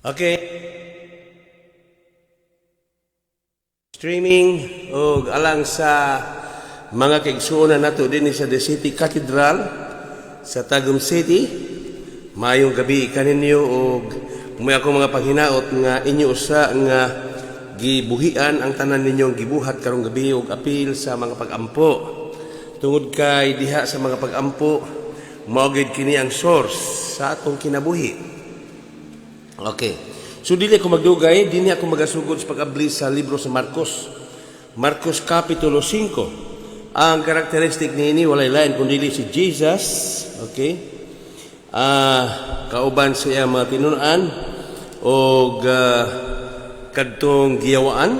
Okay. Streaming og alang sa mga kaigsuonan nato dinhi sa The City Cathedral sa Tagum City. Maayong gabi kaninyo og may ako mga paghinaot nga inyo usa nga gibuhian ang tanan ninyong gibuhat karong gabi og apil sa mga pag-ampo. Tungod kay diha sa mga pag-ampo, mao gid kini ang source sa atong kinabuhi. Okay. So dili ako magdugay, dinhi ako magasugod sa pag-abli sa libro sa Marcos. Marcos Kapitulo 5. Ang karakteristik niini, walay lain kundi si Jesus, okay? Kauban sa iyang mga tinunan og kadtong giyawaan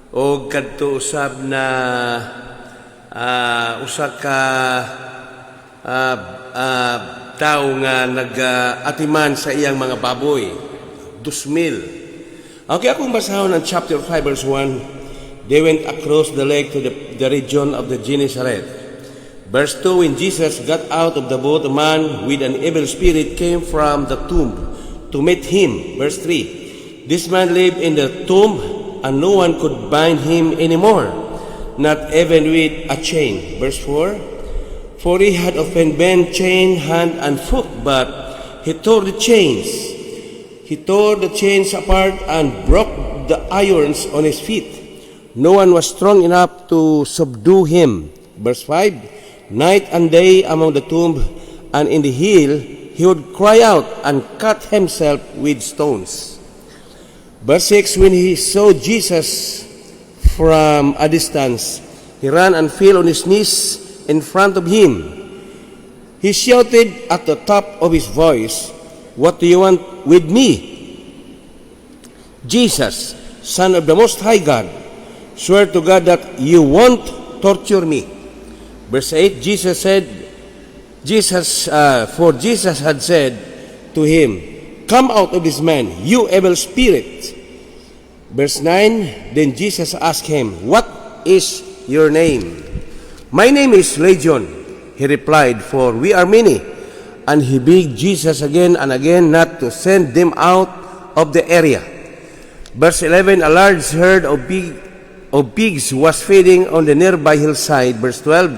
og kadto usab na usa ka tao nga nag-atiman sa iyang mga baboy. 2,000. Okay, akong basahon ang chapter 5 verse 1. They went across the lake to the region of the Gennesaret. Verse 2, when Jesus got out of the boat, a man with an evil spirit came from the tomb to meet him. Verse 3, this man lived in the tomb and no one could bind him anymore, not even with a chain. Verse 4, for he had often been chained hand and foot, but he tore the chains. He tore the chains apart and broke the irons on his feet. No one was strong enough to subdue him. Verse 5, night and day among the tomb and in the hill, he would cry out and cut himself with stones. Verse 6, when he saw Jesus from a distance, he ran and fell on his knees in front of him. He shouted at the top of his voice, "What do you want with me, Jesus, Son of the Most High God? Swear to God that you won't torture me." Verse 8, Jesus said, for Jesus had said to him, "Come out of this man, you evil spirit." Verse 9, then Jesus asked him, "What is your name?" "My name is Legion," he replied, "for we are many." And he begged Jesus again and again not to send them out of the area. Verse 11, a large herd of pigs was feeding on the nearby hillside. Verse 12,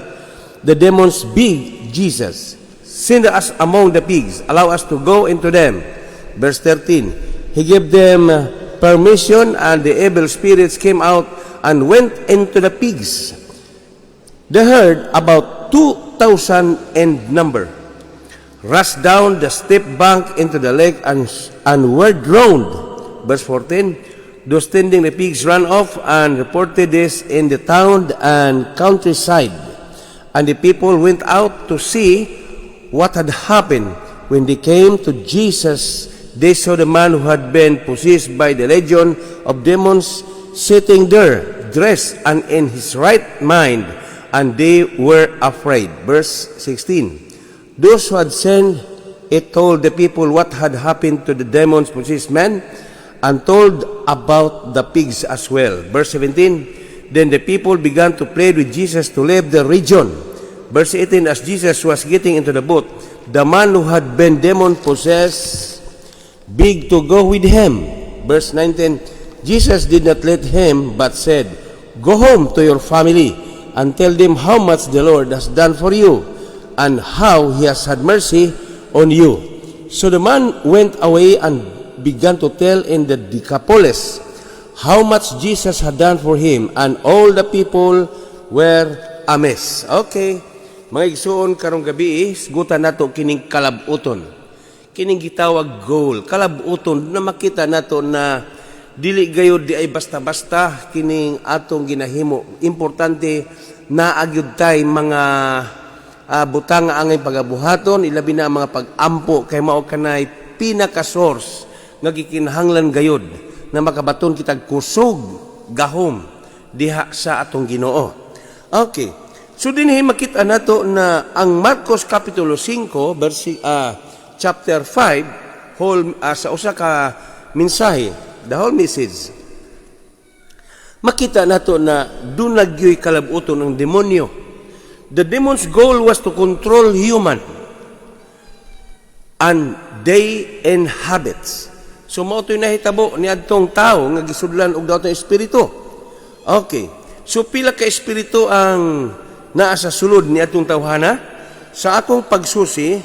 the demons begged Jesus, "Send us among the pigs, allow us to go into them." Verse 13, he gave them permission, and the evil spirits came out and went into the pigs. The herd, about 2,000 in number, rushed down the steep bank into the lake and were drowned. Verse 14, those tending the pigs ran off and reported this in the town and countryside. And the people went out to see what had happened. When they came to Jesus, they saw the man who had been possessed by the legion of demons sitting there, dressed and in his right mind, and they were afraid. Verse 16. Those who had seen it told the people what had happened to the demons possessed man and told about the pigs as well. Verse 17. Then the people began to plead with Jesus to leave the region. Verse 18. As Jesus was getting into the boat, the man who had been demon possessed begged to go with him. Verse 19. Jesus did not let him, but said, "Go home to your family and tell them how much the Lord has done for you and how he has had mercy on you." So the man went away and began to tell in the Decapolis how much Jesus had done for him, and all the people were amazed. Okay. Mga igsuon, karong gabi, sgutan nato kining kalabuton. Kining gitawag goal, kalabuton na makita nato na dili gayud di ay basta-basta kining atong ginahimo. Importante naa gyud tay mga butang nga angay pagabuhaton, ilabi na ang mga pag-ampo kay mao kanay pinaka-source nga gikinahanglan gayud na makabaton kitag kusog, gahom diha sa atong Ginoo. Okay. So dinhi makita nato na ang Marcos Kapitulo 5 verse chapter 5 whole sa usa ka mensahe, the whole message. Makita nato na duna gyoy kalabuton ng demonyo. The demon's goal was to control human and they inhabits. So mao to'y nahitabo ni adtong tao nga gisudlan og daotang espiritu. Okay. So pila ka espiritu ang naa sa sulod ni atong tawhana? Sa akong pagsusi,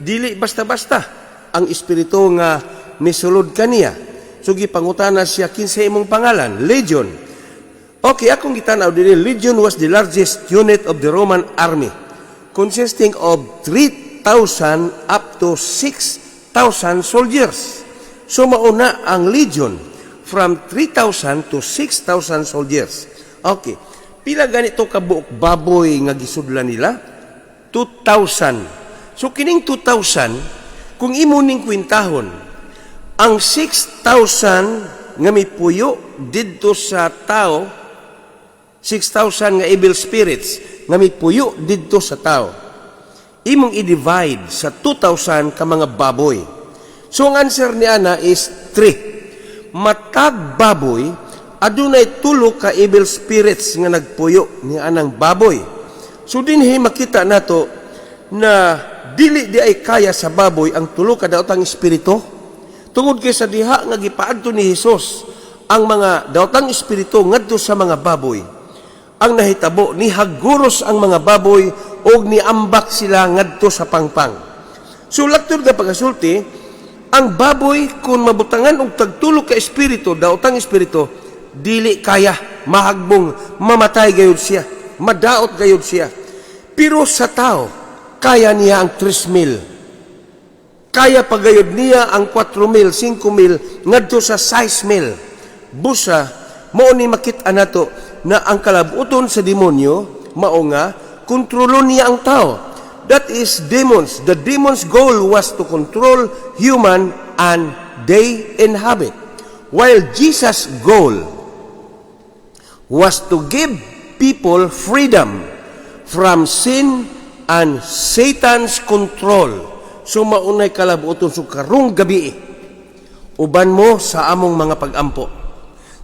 dili basta-basta ang espiritu nga misulod kaniya. So gipangutana siya, "Kinsa imong pangalan?" "Legion." Okay, akong gitanaw diri, Legion was the largest unit of the Roman army, consisting of 3,000 up to 6,000 soldiers. So mauna ang legion from 3,000 to 6,000 soldiers. Okay. Pila ganito kabuok baboy nga gisudlan nila? 2,000. So kining 2,000, kung imo ning kwintahon, ang 6,000 nga mipuyo didto sa tao, 6,000 nga evil spirits nga mipuyo didto sa tao, imong i-divide sa 2,000 ka mga baboy. So ang answer ni ana is 3. Matag baboy, adunay tulo ka evil spirits nga nagpuyo ni anang baboy. So dinhi makita nato na dili di ay kaya sa baboy ang tulo ka daotang espiritu. Tungod kay sa diha nga gipaadto ni Hesus ang mga daotang espiritu ngadto sa mga baboy, ang nahitabo, ni haguros ang mga baboy og niambak sila ngadto sa pangpang. So laktod nga pagasulti, ang baboy kung mabutangan og tagtulo ka espiritu, daotang espiritu, dili kaya, mahagbong, mamatay gayud siya, madaot gayud siya. Pero sa tao, kaya niya ang 3 mil. Kaya pagayod niya ang 4 mil, 5 mil, ngadto sa 6 mil. Busa, mao ni makita nato na ang kalabuton sa demonyo, mao nga, kontrolon niya ang tao. That is demons. The demons' goal was to control human and they inhabit. While Jesus' goal was to give people freedom from sin and Satan's control. So maunay kalabuton so karong gabi. Uban mo sa among mga pagampo.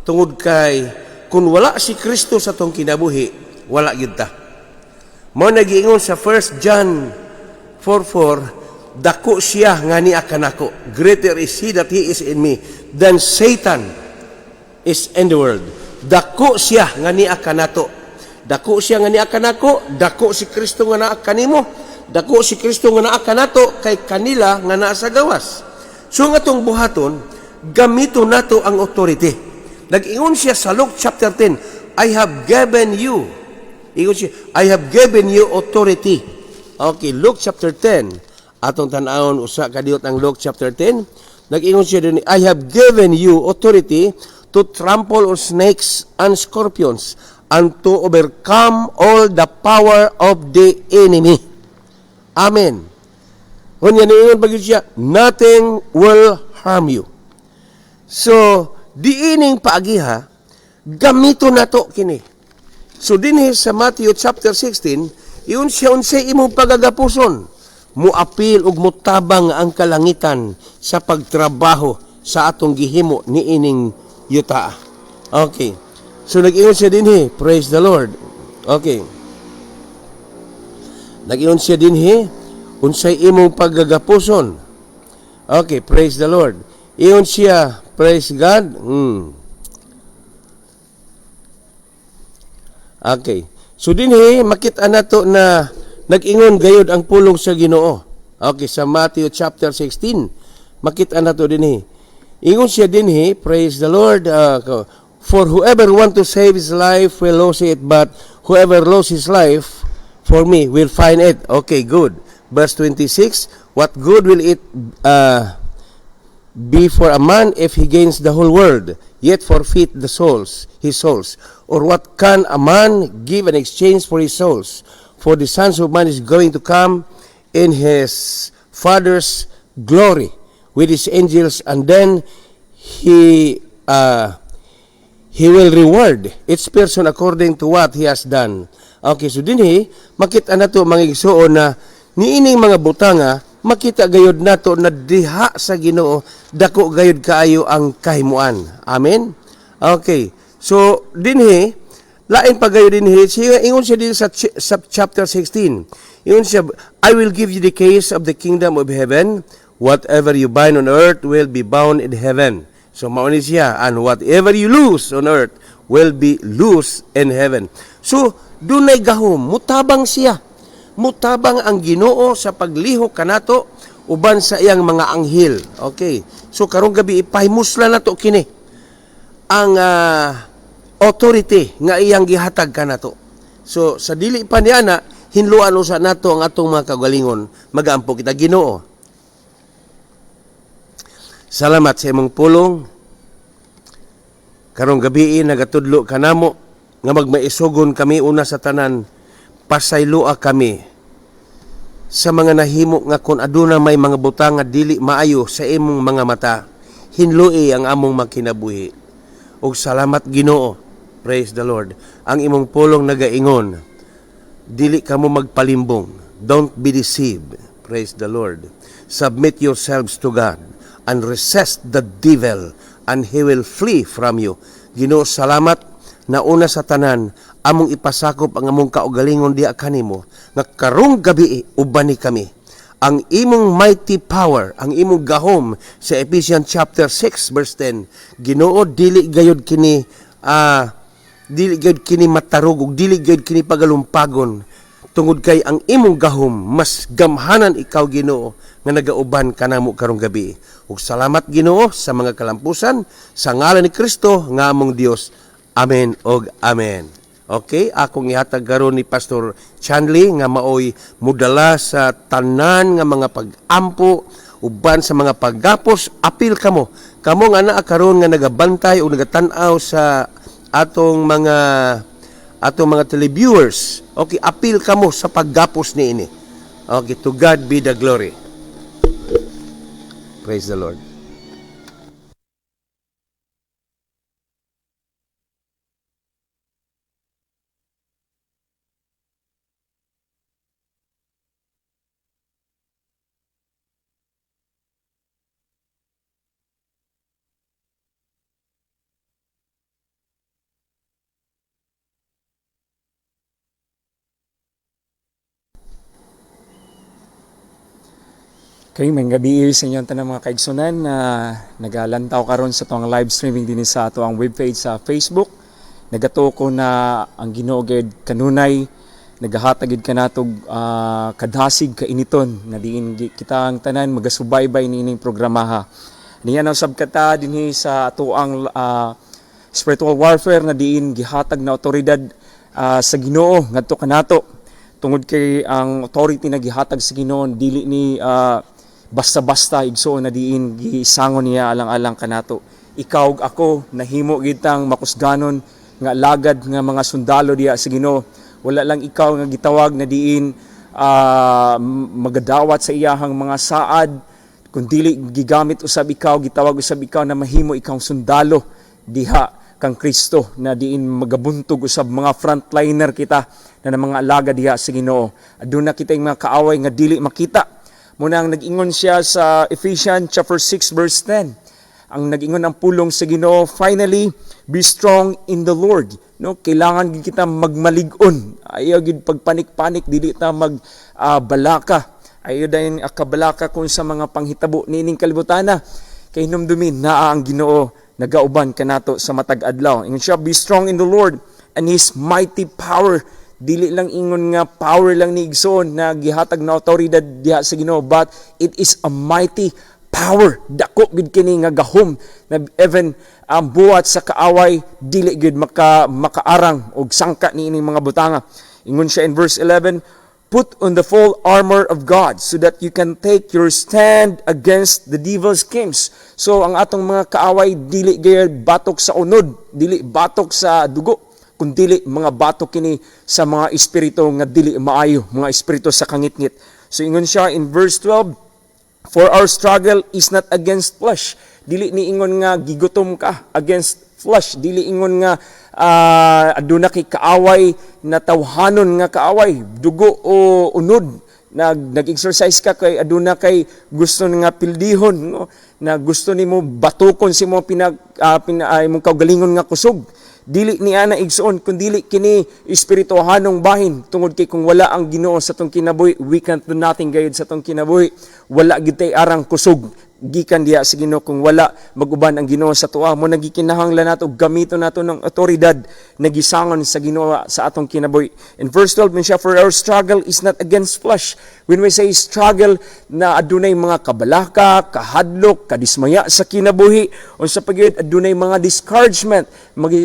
Tungod kay kung wala si Kristo sa atong kinabuhi, wala gyud ta. Mao nagiingon sa 1 John 4:4, dako siya nga niya kanako. Greater is he that he is in me than Satan is in the world. Dako siya nga niya kanato. Dako siya nga niya kanako, dako si Kristo nga naa kanimo. Dako si Kristo nga naa kanato kay kanila nga naa sa gawas. So nga atong buhaton, gamito nato ang authority. Nag-ingon siya sa Luke chapter 10, "I have given you." Ingon siya, "I have given you authority." Okay, Luke chapter 10. Atong tan-awon usa ka diot ang Luke chapter 10. Nag-ingon siya din, "I have given you authority to trample on snakes and scorpions and to overcome all the power of the enemy." Amen. Unya niingon pa gyud siya, "Nothing will harm you." So, diining paagiha, gamito nato kini. So dinhi sa Matthew chapter 16, ingon siya, "Unsay imong pagagapuson?" Muapil ug mutabang ang kalangitan sa pagtrabaho sa atong gihimo niining yuta. Okay. So nag-ingon siya dinhi, praise the Lord. Okay. Nag-ingon siya dinhi, "Unsay imong paggagapuson?" Okay, praise the Lord. Ingon siya, praise God. Okay. So dinhi makita nato na nag-ingon gayud ang pulong sa Ginoo. Okay, sa Matthew chapter 16, makita nato dinhi. Ingon siya dinhi, praise the Lord, "For whoever want to save his life will lose it, but whoever lose his life for me will find it." Okay, good. Verse 26, "What good will it be for a man if he gains the whole world, yet forfeit his souls? Or what can a man give in exchange for his souls? For the Sons of Man is going to come in his Father's glory with his angels, and then he will reward each person according to what he has done." Okay, so dinhi makita nato, mga igsuon, na niining mga butanga makita gayud nato na diha sa Ginoo dako gayud kaayo ang kahimuan. Amen. Okay. So dinhi lain pa gayud dinhi siya, ingon siya din sa chapter 16. Ingon siya, "I will give you the keys of the kingdom of heaven." Whatever you bind on earth will be bound in heaven. So mao ni siya, and whatever you loose on earth will be loose in heaven. So dunay gahom, mutabang siya. Mutabang ang Ginoo sa paglihok kanato uban sa iyang mga anghel. Okay. So karong gabi, ipahimusla nato kini ang authority nga iyang gihatag kanato. So sa dili pa niya na hinluan usa nato ang atong mga kagalingon. Magaampo kita. Ginoo, salamat sa imong pulong. Karong gabi, nagatudlo kanamo nga magmaisugon kami. Una sa tanan, pasayloa kami sa mga nahimo nga kung aduna may mga butang nga dili maayo sa imong mga mata. Hinlui ang among makinabuhi. Ug salamat, Ginoo. Praise the Lord. Ang imong pulong nagaingon, dili kamo magpalimbong. Don't be deceived. Praise the Lord. Submit yourselves to God and resist the devil, and he will flee from you. Ginoo, salamat na una sa tanan, among ipasakop ang among kaugalingon diha kanimo nga karong gabi uban ni kami. Ang imong mighty power, ang imong gahom sa Ephesians chapter 6 verse 10. Ginoo, dili gayud kini matarog ug dili gayud kini pagalumpagon tungod kay ang imong gahom, mas gamhanan ikaw, Ginoo, nga nagauban kanamo karong gabi. Ug salamat, Ginoo, sa mga kalampusan, sa ngalan ni Kristo nga among Dios. Amen og amen. Okay, akong ihatag karon ni Pastor Chanley nga maoy mudala sa tanan nga mga pag-ampo uban sa mga paggapos. Apil kamo. Kamo nga naa karon nga nagabantay o nagatan-aw sa atong mga televiewers. Okay, apil kamo sa paggapos niini. Okay, to God be the glory. Praise the Lord. Okay, maayong gabi sa inyong tanang mga kaigsunan na nagalantaw karon sa atong live streaming din sa ato ang webpage sa Facebook. Nagatuo ko na ang Ginoo gid kanunay nagahatag gid kanatog kadasig kainiton nga diin kita ang tanan magasubaybay niining programaha. Niya na usab kata dinhi sa atoang spiritual warfare na diin gihatag na otoridad sa Ginoo ngadto kanato, tungod kay ang authority na gihatag sa Ginoo dili ni basta-basta, igsuon, na diin gisangon niya alang-alang kanato. Ikaw ug ako nahimo gitang makusganon nga alagad nga mga sundalo diha sa Ginoo. Wala lang ikaw nga gitawag na diin magadawat sa iyahang mga saad, kundili gigamit usab ikaw, gitawag usab ikaw na mahimo ikaw sundalo diha kang Kristo na diin magabuntog usab, mga frontliner kita na mga alaga diha sa Ginoo. Aduna kita mga kaaway nga dili makita. Muna ang nag-ingon siya sa Ephesians chapter 6 verse 10. Ang nag-ingon ang pulong sa Ginoo, "Finally, be strong in the Lord." No, kailangan gid kita magmalig-on. Ayaw gid pagpanik-panik, dili ta mag balaka. Ayaw dayon kabalaka kung sa mga panghitabo niining kalibutana. Kay hinumdumin naa ang Ginoo nagauban kanato sa matag adlaw. Ingon siya, "Be strong in the Lord and His mighty power." Dili lang ingon nga power lang ni, igsoon, na gihatag na awtoridad diha sa Ginoo, but it is a mighty power. Dako gid kini nga gahom na even ang buhat sa kaaway dili gid makaarang og sangka niining mga butanga. Ingon siya in verse 11, "Put on the full armor of God so that you can take your stand against the devil's schemes." So ang atong mga kaaway dili gayud batok sa unod, dili batok sa dugo, kundili mga batok kini sa mga espiritu nga dili maayo, mga espiritu sa kangitngit. So ingon siya in verse 12, "For our struggle is not against flesh." Dili ni ingon nga gigutom ka against flesh, dili ingon nga aduna kay kaaway na tawhanon nga kaaway, dugo o unod. Nag-exercise ka kay aduna kay gusto nga pildihon, no? Na gusto nimo batukon si mo pinag imong kaugalingon nga kusog. Dili ni ana, igsoon, kun dili kini espirituhanong bahin, tungod kay kung wala ang Ginoo sa tong kinabuhi, we can't do nothing gayud sa tong kinabuhi. Wala gid tay arang kusog gikan diha sa Ginoo kung wala maguban ang Ginoo sa tuwa mo. Nagikinahanglan nato gamiton nato ng otoridad na gisangon sa Ginoo sa atong kinabuhi. In verse 12 man siya, "For our struggle is not against flesh." When we say struggle, na adunay mga kabalaka, kahadlok, kadismaya sa kinabuhi, unsa pa gyud, adunay mga discouragement,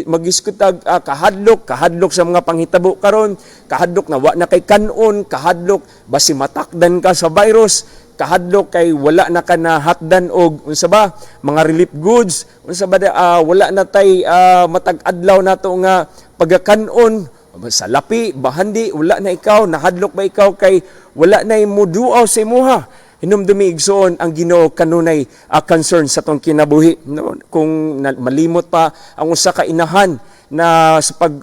magiskutag kahadlok, kahadlok sa mga panghitabo karon, kahadlok na wa na kay kanon, kahadlok basi matakdan ka sa virus, kahadlok kay wala na ka nahatdan og unsa ba, mga relief goods, unsa ba da, wala na tay matag adlaw nato nga pagakanon sa lapi, bahandi wala na ikaw nahadlok ba ikaw kay wala na muduaw sa imuha. Hinumdumi, igsoon, ang Ginoo kanunay concern sa tong kinabuhi, no? Kung malimot pa ang usa ka inahan na sa pag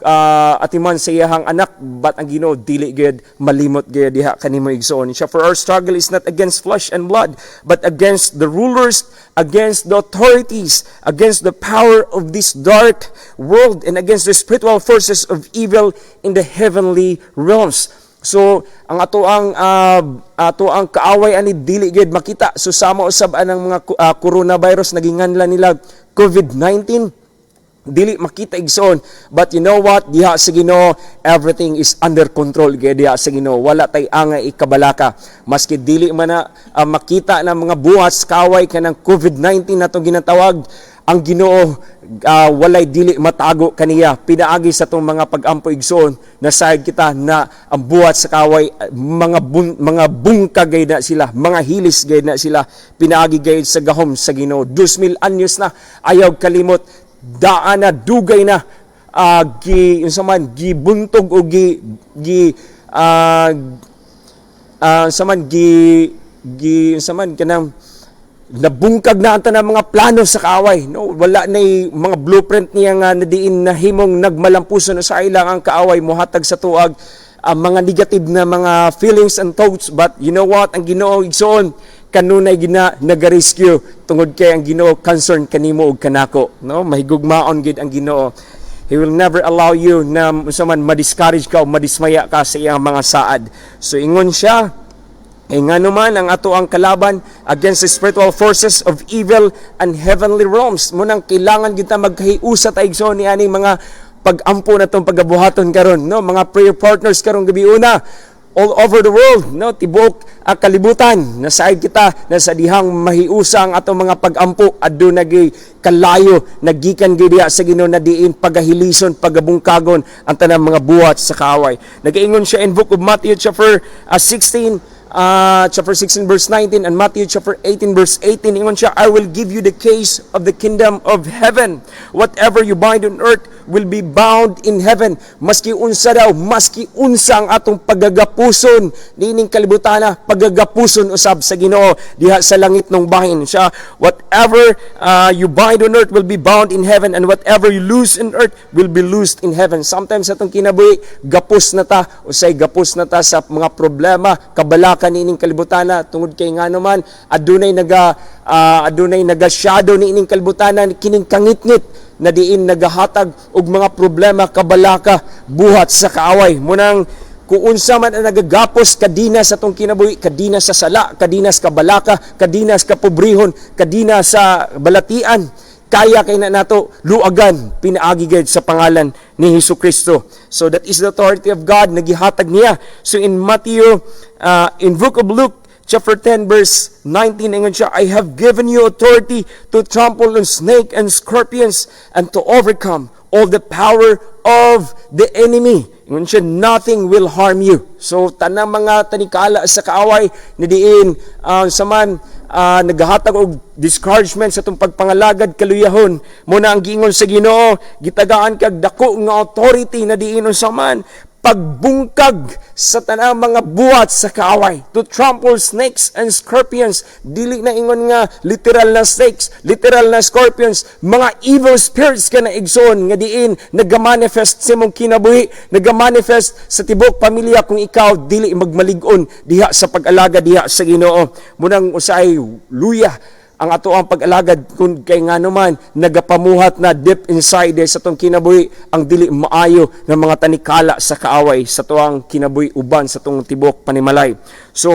atiman sa iyahang anak, but ang Ginoo dili gyud malimot gyud diha kanimo, igsoon. Siya, "For our struggle is not against flesh and blood, but against the rulers, against the authorities, against the power of this dark world, and against the spiritual forces of evil in the heavenly realms." So ang ato ang kaaway ani dili gyud makita. So sama usab anang mga coronavirus, naginganlan nila COVID-19, dili makita, igsoon. But you know what? Diha sa Ginoo, everything is under control kay diha sa Ginoo. Wala tay angay ikabalaka maski dili man na makita na mga buhat sa kaway kanang COVID-19 natong ginatawag. Ang Ginoo walay dili matago kaniya. Pinaagi sa tong mga pag-ampo, igsoon, nasayod kita na ang buhat sa kaway, mga bungka gayud na sila, mga hilis gayud na sila, pinaagi gayud sa gahom sa Ginoo. 2000 anyos na, ayaw kalimot, daan na, dugay na gi unsa man, gibuntog o gi gi sa man gi gi unsa man, kanang nabungkag na ang tanang mga plano sa kaaway, no? Wala na mga blueprint niya nga nadiin nahimong nagmalampuson sa ilang. Ang kaaway mohatag sa tuag ang mga negative na mga feelings and thoughts, but you know what? Ang Ginoo, igsoon, kanunay gina naga-rescue tungod kay ang Ginoo concern kanimo ug kanako, no? Mahigugmaon gid ang Ginoo. He will never allow you na unsa man, ma-discourage ka o madismaya ka sa iyang mga saad. So ingon siya, eh ngano man ang ato ang kalaban, against the spiritual forces of evil and heavenly realms. Munang kailangan kita magkahiusa ta, igsoon, ni aning mga pag-ampo na tong pagabuhaton karon, no? Mga prayer partners karong gabi una all over the world, no? Tibuok ang kalibutan, nasaid kita na sa dihang mahiusa ang atong mga pag-ampo, aduna gyud kalayo nagikan gyud diha sa Ginoo na diin pagahilison, pagabungkagon ang tanang mga buhat sa kaaway. Nagaingon siya in Book of Matthew chapter 16, chapter 16 verse 19 and Matthew chapter 18 verse 18, ingon siya, "I will give you the keys of the kingdom of heaven. Whatever you bind on earth will be bound in heaven." Maski unsa daw, maski unsa ang atong pagagapuson niining kalibutana, pagagapuson usab sa Ginoo diha sa langit nung bahin siya. "Whatever you bind on earth will be bound in heaven, and whatever you loose in earth will be loosed in heaven." Sometimes sa atong kinabuhi, gapos na ta, usay gapos na ta sa mga problema, kabalaka niining kalibutana, tungod kay ngano man adunay naga shadow niining kalibutana, kining kangitngit na diin nagahatag og mga problema, kabalaka, buhat sa kaaway. Munang kung unsa man ang nagagapos kadina sa tong kinabuhi, kadina sa sala, kadina sa kabalaka, kadina sa kapobrehon, kadina sa balatian, kaya kay na nato luagan pinaagi gayud sa pangalan ni Hesus Kristo. So that is the authority of God na gihatag niya. So in Matthew, in Book of Luke chapter 10 verse 19, ingon siya, "I have given you authority to trample on snake and scorpions and to overcome all the power of the enemy." Ingon siya, "Nothing will harm you." So tanang mga tanikala sa kaaway ni diin sa man nagahatag og discouragement sa atong pagpangalagad, kaluyahon mo na ang giingon sa Ginoo, gitagaan kag dako nga authority na diin unsa man Pagbungkag sa tanang mga buhat sa kaaway, to trample snakes and scorpions. Dili na ingon nga literal na snakes, literal na scorpions, mga evil spirits ka na, igsoon, nga diin nagamanifest sa imong kinabuhi, nagamanifest sa tibok pamilya kung ikaw dili magmalig-on diha sa pag-alagad diha sa Ginoo. Munang usahay luya ang ato ang pag-alagad kung kay nga naman nagapamuhat na deep inside sa atong kinabuhi ang dili maayo ng mga tanikala sa kaaway sa tuang kinabuhi uban sa atong tibok panimalay. So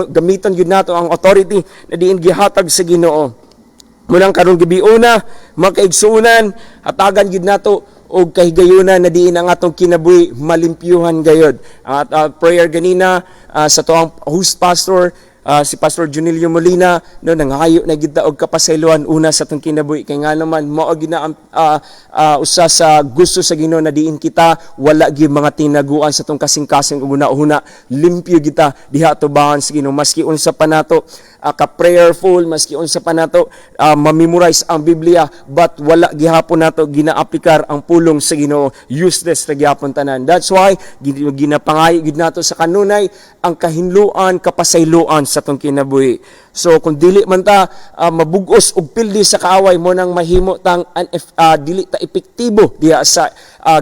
gamiton gyud nato ang authority na diin gihatag sa Ginoo. Munang karong gabiuna, mga kaigsuonan, hatagan gyud nato og kahigayunan na diin ang atong kinabuhi malimpyuhan gayod. At prayer ganina sa tuang host pastor, si Pastor Junilio Molina, no, nangayo na gid ta og kapasayloan una sa atong kinabuhi kay nga naman mao gina ang usa sa gusto sa Ginoo na diin kita wala gyud mga tinaguan sa atong kasing-kasing ug una-una, limpyo kita diha tubangan sa Ginoo. Maski unsa pa nato ka prayerful, maski unsa pa nato ma-memorize ang Biblia, but wala gihapon nato ginaaplikar ang pulong sa Ginoo, useless ra gihapon tanan. That's why ginapangayo gid nato sa kanunay ang kahinluan, kapasayloan sa atong kinabuhi. So kung dili man ta mabugos og pildi sa kaaway mo nang mahimo tang dili ta epektibo diha sa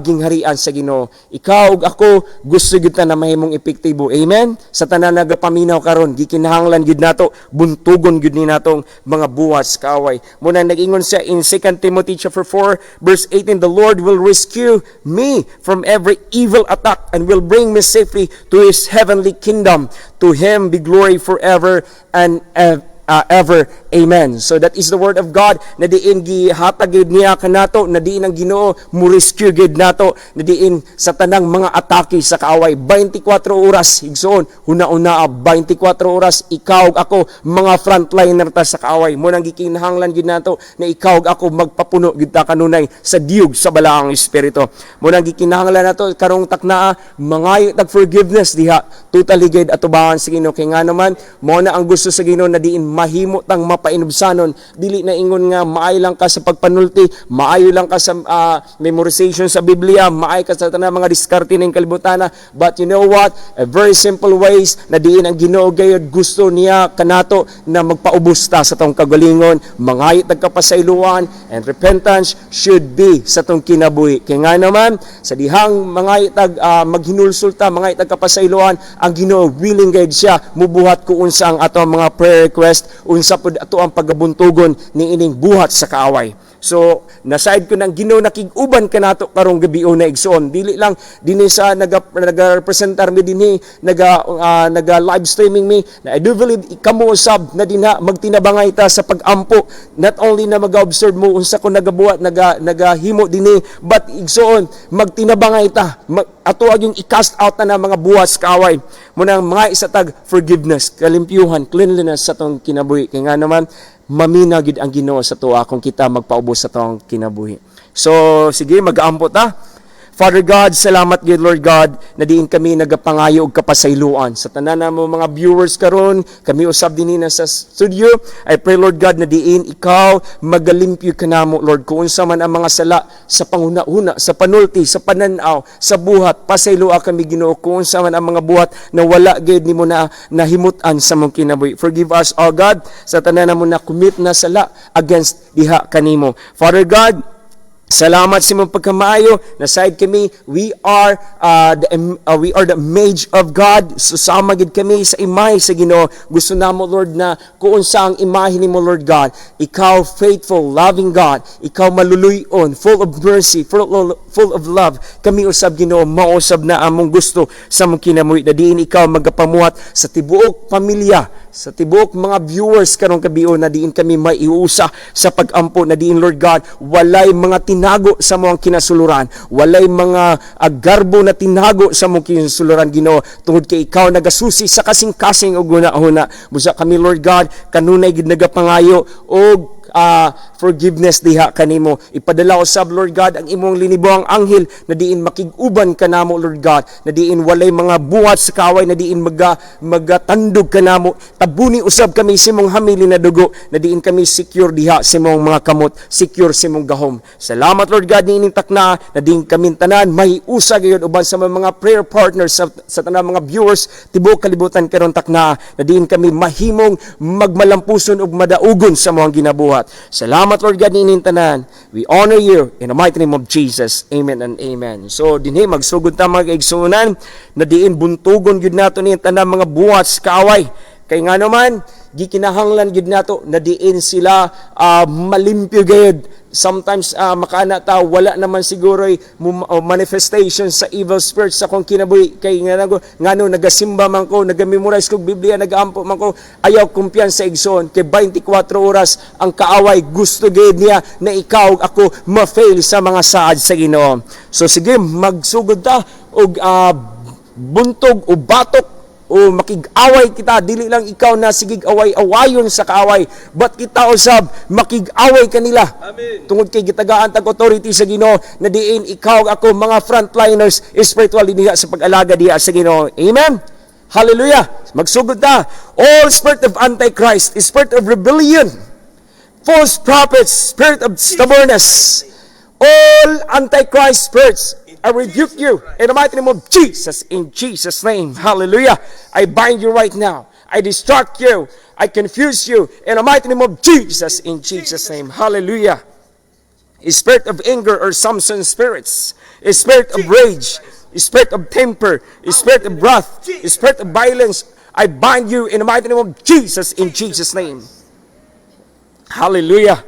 gingharian sa Ginoo. Ikaw ug ako, gusto gyud ta na mahimong epektibo. Amen. Sa tanan nagapaminaw karon, gikinahanglan gyud nato buntugon gyud ni natong mga buhat sa kaaway. Muna nag-ingon siya in 2 Timothy chapter 4 verse 18, "The Lord will rescue me from every evil attack and will bring me safely to his heavenly kingdom. To him be glory forever and ever. Amen." So that is the word of God na diin gihatag gid niya kanato na diin ang Ginoo mo rescue gid nato na diin sa tanang mga atake sa kaaway 24 oras, igsoon. Huna-una, 24 oras ikaw ug ako mga frontliner ta sa kaaway. Mo nang gikinahanglan gid nato na ikaw ug ako magpapuno gid ta kanunay sa diyog sa Balaang Espiritu. Mo nang gikinahanglan nato karong taknaa mangayo tag forgiveness diha totally gid atubangan sa Ginoo kay nga naman mo na ang gusto sa Ginoo na diin mahimo tang mapainubsanon. Dili na ingon nga maayo lang ka sa pagpanulti, maayo lang ka sa memorization sa Biblia, maayo ka sa tanang mga diskarte ning kalibutana, but you know what, a very simple ways na diin ang Ginoo gayud gusto niya kanato na magpaubos ta sa tong kagalingon, mangayo tag kapasayloan, and repentance should be sa tong kinabuhi kay nga naman sa dihang mangayo tag maghinulsol ta, mangayo tag kapasayloan, ang Ginoo willing gayud siya mubuhat kung unsa ang ato ang mga prayer request, unsa pud ato ang pagabuntugon ni ining buhat sa kaaway. So, nasaid ko ng Ginoo nakig-uban kanato karong gabi na, igsoon. Dili lang dinhi sa naga representar mi dinhi, naga live streaming mi. Na I do believe kamo usab na dinha magtinabangay ta sa pag-ampo. Not only na maga-observe mo unsa ko nagabuhat, nagahimo dinhi, but igsoon, magtinabangay ta. Ato yung i-cast out na mga buhat sa kaaway. Munang mga isa tag forgiveness, kalimpyuhan, cleanliness sa tong kinabuhi. Kaya nga naman, mamina gid ang Ginoo sa tuwa kung kita magpaubos sa tong kinabuhi. So sige, mag-aampo ta. Father God, salamat gid, Lord God, na diin kami nagapangayo og kapasayloan. Sa tanan namo mga viewers karon, kami usab dinhi na sa studio. I pray, Lord God, na diin ikaw magalimpyo kanamo, Lord, kung unsa man ang mga sala sa panghuna-huna, sa panulti, sa pananaw, sa buhat, pasayloa kami, Ginoo, kung unsa man ang mga buhat na wala gid nimo na nahimut-an sa mong kinabuhi. Forgive us, O God, sa tanan namo na commit na sala against diha kanimo. Father God, salamat sa imong pagkamaayo. Nasaid kami, we are the image of God. So sama gid kami sa imahe sa Ginoo. Gusto namo, Lord, na kung unsa ang imahe nimo, Lord God. Ikaw faithful, loving God. Ikaw maluluyon, full of mercy, full of love. Kami usab, Ginoo, mausab na among gusto sa among kinabuhi na diin ikaw magapamuhat sa tibuok pamilya, sa tibuok mga viewers karong gabii na diin kami maiusa sa pag-ampo na diin, Lord God, walay mga tinago sa among kinasuluran, walay mga agarbo na tinago sa among kinasuluran, Ginoo, tungod kay ikaw nagasusi sa kasing-kasing ug huna-huna. Busa kami, Lord God, kanunay gid nagapangayo og forgiveness diha kanimo. Ipadala usab, Lord God, ang imong linibuang anghel na diin makig-uban kanamo, Lord God, na diin walay mga buhat sa kaaway na diin magatandog kanamo. Tabuni usab kami sa imong hamili na dugo na diin kami secure diha sa imong mga kamot, secure sa imong gahom. Salamat, Lord God, niining takna na diin kami tanan mahiusa gayud uban sa mga prayer partners, sa tanang mga viewers tibuok kalibutan karon takna na diin kami mahimong magmalampuson ug madaugon sa among ginabuhat. Salamat, Lord God, niining tanan. We honor you in the mighty name of Jesus. Amen and amen. So dinhi magsugod ta, mga kaigsuonan, na diin buntugon gyud nato ni tanang mga buhat sa kaaway. Kay nga naman, gikinahanglan gyud nato na diin sila malimpyo gayud. Sometimes makaana ta, wala naman siguro manifestation sa evil spirits sa akong kinabuhi, kay nga nago ngano nagasimba man ko, nagamemorize kog Biblia, nagaampo man ko. Ayaw kumpiyansa, igsoon, kay 24 oras ang kaaway gusto gayud niya na ikaw ug ako ma-fail sa mga saad sa Ginoo. So sige, magsugod ta og buntog o batok o makig-away kita. Dili lang ikaw na sigig away-awayon sa kaaway, but kita usab makig-away kanila. Amen. Tungod kay gitagaan tag authority sa Ginoo na diin ikaw ug ako mga frontliners spiritual diha sa pag-alaga diha sa Ginoo. Amen. Hallelujah. Magsugod ta. All spirit of Antichrist, spirit of rebellion, false prophets, spirit of stubbornness, all Antichrist spirits, I rebuke you in the mighty name of Jesus, in Jesus' name. Hallelujah. I bind you right now. I distract you. I confuse you in the mighty name of Jesus, in Jesus' name. Hallelujah. A spirit of anger or Samson spirits, a spirit of rage, a spirit of temper, a spirit of wrath, a spirit of violence. I bind you in the mighty name of Jesus, in Jesus' name. Hallelujah.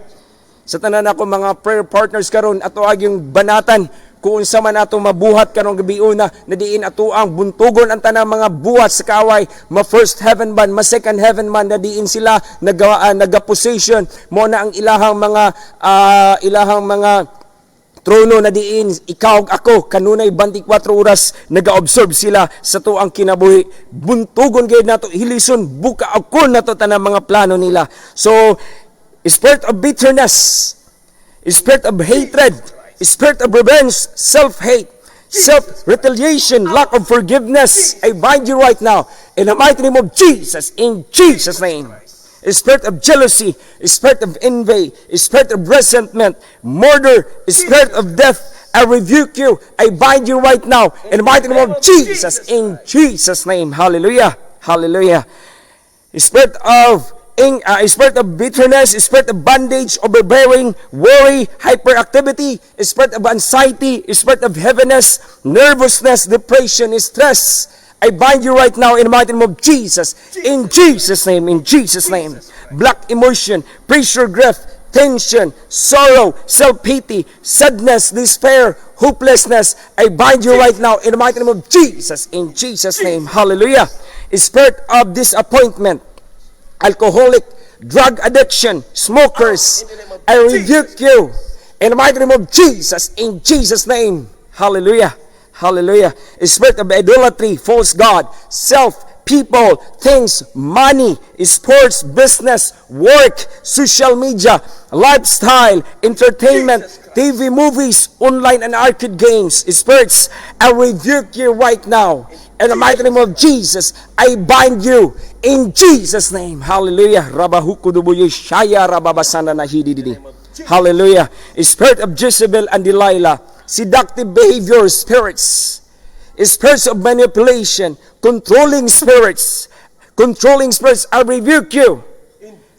Sa tanan ako mga prayer partners karon, ato agyong banatan kung unsa man ato mabuhat karong gabiuna na diin ato ang buntugon ang tanang mga buhat sa kaaway, ma first heaven man, ma second heaven man, na diin sila naga position mo na ang ilahang mga trono na diin ikaw ug ako kanunay 24 oras naga-observe sila sa tuang kinabuhi. Buntugon gayud nato, hilison, buka ako nato tanang mga plano nila. So spirit of bitterness, spirit of hatred, spirit of revenge, self-hate, self-retaliation, lack of forgiveness, I bind you right now in the mighty name of Jesus, in Jesus' name. Spirit of jealousy, spirit of envy, spirit of resentment, murder, spirit of death, I rebuke you. I bind you right now in the mighty name of Jesus, in Jesus' name. Hallelujah. Hallelujah. Spirit of bitterness, spirit of bondage, overbearing, worry, hyperactivity, spirit of anxiety, spirit of heaviness, nervousness, depression, stress. I bind you right now in the mighty name of Jesus. In Jesus' name, in Jesus' name. Black emotion, pressure, grief, tension, sorrow, self-pity, sadness, despair, hopelessness. I bind you right now in the mighty name of Jesus. In Jesus' name. Hallelujah. Spirit of disappointment, alcoholic, drug addiction, smokers. I rebuke you in the mighty name of Jesus, in Jesus' name. Hallelujah. Hallelujah. Spirit of idolatry, false God, self, people, things, money, sports, business, work, social media, lifestyle, entertainment, TV, movies, online and arcade games, spirits. I rebuke you right now. In the mighty name of Jesus, I bind you in Jesus' name. Hallelujah. Rabahukudubuyo shaya rababasana nahidididi. Hallelujah. Spirit of Jezebel and Delilah, seductive behavior spirits, spirits of manipulation, controlling spirits, I rebuke you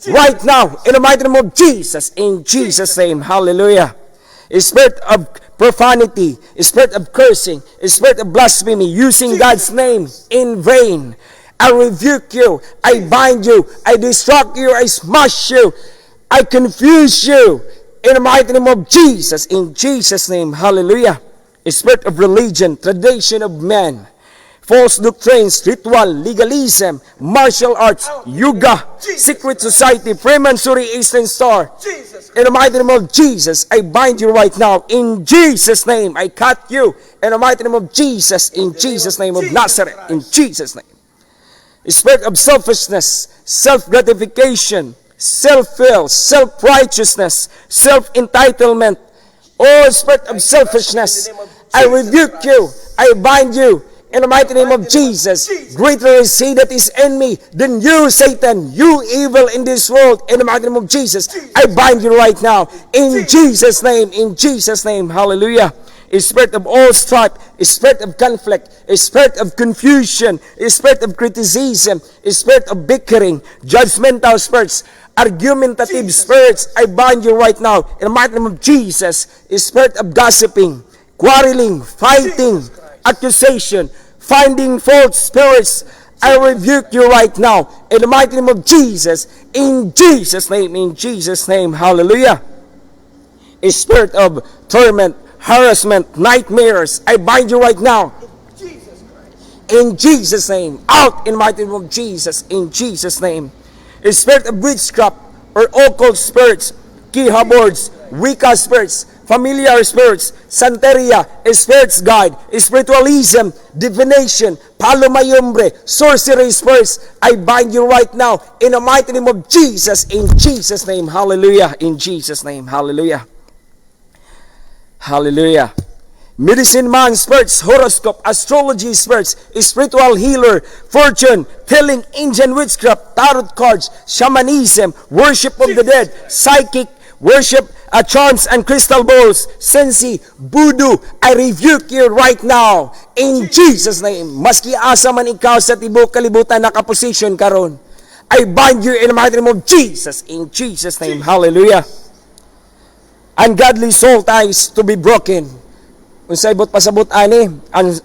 right now in the mighty name of Jesus, in Jesus' name. Hallelujah. Spirit of profanity, spirit of cursing, spirit of blasphemy, using God's name in vain. I rebuke you. I bind you. I destruct you. I smash you. I confuse you in the mighty name of Jesus. In Jesus' name. Hallelujah. Spirit of religion, tradition of men, false doctrines, ritual, legalism, martial arts, yoga, secret society, Freemasonry, Eastern Star. Jesus. In the mighty name of Jesus, I bind you right now. In Jesus' name, I cut you. In the mighty name of Jesus, in Jesus' name of Nazareth, in Jesus' name. Spirit of selfishness, self-gratification, Self-will, self-righteousness, self-entitlement, all spirit of selfishness. I rebuke you. I bind you. In the mighty name of Jesus, greater is He that is in me than you, Satan, you evil in this world. In the mighty name of Jesus, I bind you right now. In Jesus' name, in Jesus' name, hallelujah. A spirit of all strife, a spirit of conflict, a spirit of confusion, a spirit of criticism, a spirit of bickering, judgmental spirits, argumentative spirits. I bind you right now in the mighty name of Jesus. A spirit of gossiping, quarreling, fighting, accusation, finding fault spirits. I rebuke you right now in the mighty name of Jesus. In Jesus' name, in Jesus' name, hallelujah. A spirit of torment, harassment, nightmares. I bind you right now. In Jesus' name. Out in the mighty name of Jesus. In Jesus' name. A spirit of witchcraft or occult spirits, Ouija boards, Wicca spirits, familiar spirits, Santeria, spirits guide, spiritualism, divination, palo mayombe, sorcery spirits. I bind you right now in the mighty name of Jesus. In Jesus' name. Hallelujah. In Jesus' name. Hallelujah. Hallelujah. Medicine man spirits, horoscope, astrology spirits, spiritual healer, fortune telling, Indian witchcraft, tarot cards, shamanism, worship of the dead, psychic worship, charms and crystal balls, sensi, voodoo. I rebuke you right now in Jesus' name. Maski asa man ikaw sa tibuok kalibutan nakaposisyon karon, I bind you in the mighty name of Jesus. In Jesus' name. Hallelujah. Ungodly soul ties to be broken. Unsay buot pasabot ani?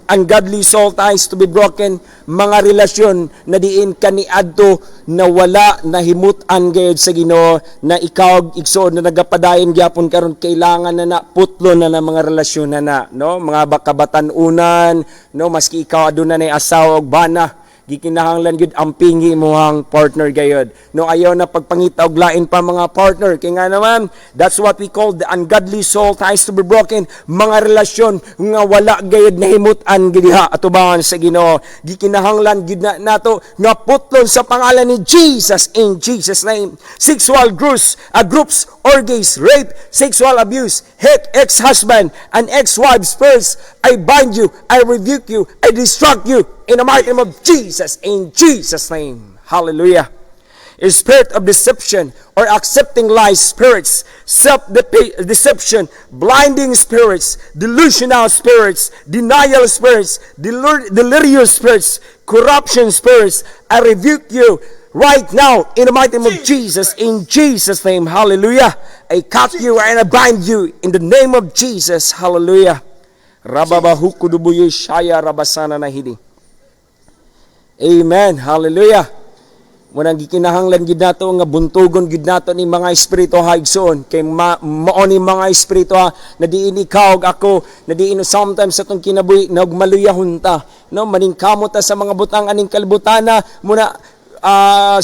Ungodly soul ties to be broken, mga relasyon na diin kaniadto na wala nahimut-an gayud sa Ginoo na ikaw, igsoon, na nagapadayon gyapon karon, kailangan na na putlo na na mga relasyon na na, no, mga bakabatan-unan, no, maski ikaw aduna nay asawa og bana, gikinahanglan gyud ampingi imong partner gayud, no? Ayaw na pagpangita og lain pa mga partner kay nga naman, that's what we call the ungodly soul ties to be broken, mga relasyon nga wala gayud nahimut-an diha atubangan sa Ginoo. Gikinahanglan gyud na nato nga putlon sa pangalan ni Jesus, in Jesus' name. Sexual groups, orgies, rape, sexual abuse, hate, ex-husband and ex-wife spirits. I bind you, I rebuke you, I destruct you in the mighty name of Jesus, in Jesus' name. Hallelujah. A spirit of deception or accepting lies spirits, self-deception, blinding spirits, delusional spirits, denial spirits, delirious spirits, corruption spirits. I rebuke you right now in the mighty name of Jesus, in Jesus' name. Hallelujah. I cut you and I bind you in the name of Jesus. Hallelujah. Rababahukudubuyo shaya rabasana nahidi. Amen. Hallelujah. Munang gikinahanglan gid nato nga buntugon gid nato ni mga espiritu ha, igsoon, kay mao ni mga espiritu ha, na diin ikaw ug ako na diin sometimes sa atong kinabuhi nagmaluyahon ta, no, maningkamot ta sa mga butang aning kalibutana muna.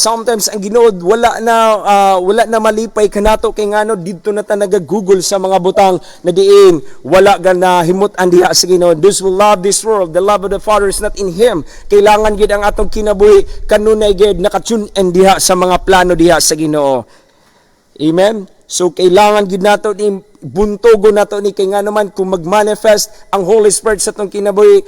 Sometimes ang Ginoo wala na malipay kanato kay ngano didto na ta nagagugol sa mga butang na diin wala ga na himut-an diha sa Ginoo. Those who love this world, the love of the Father is not in him. Kailangan gid ang atong kinabuhi kanunay gid naka-tune in diha sa mga plano diha sa Ginoo. Amen. So kailangan gid nato ni buntogo nato ni kay nga naman kung mag-manifest ang Holy Spirit sa atong kinabuhi,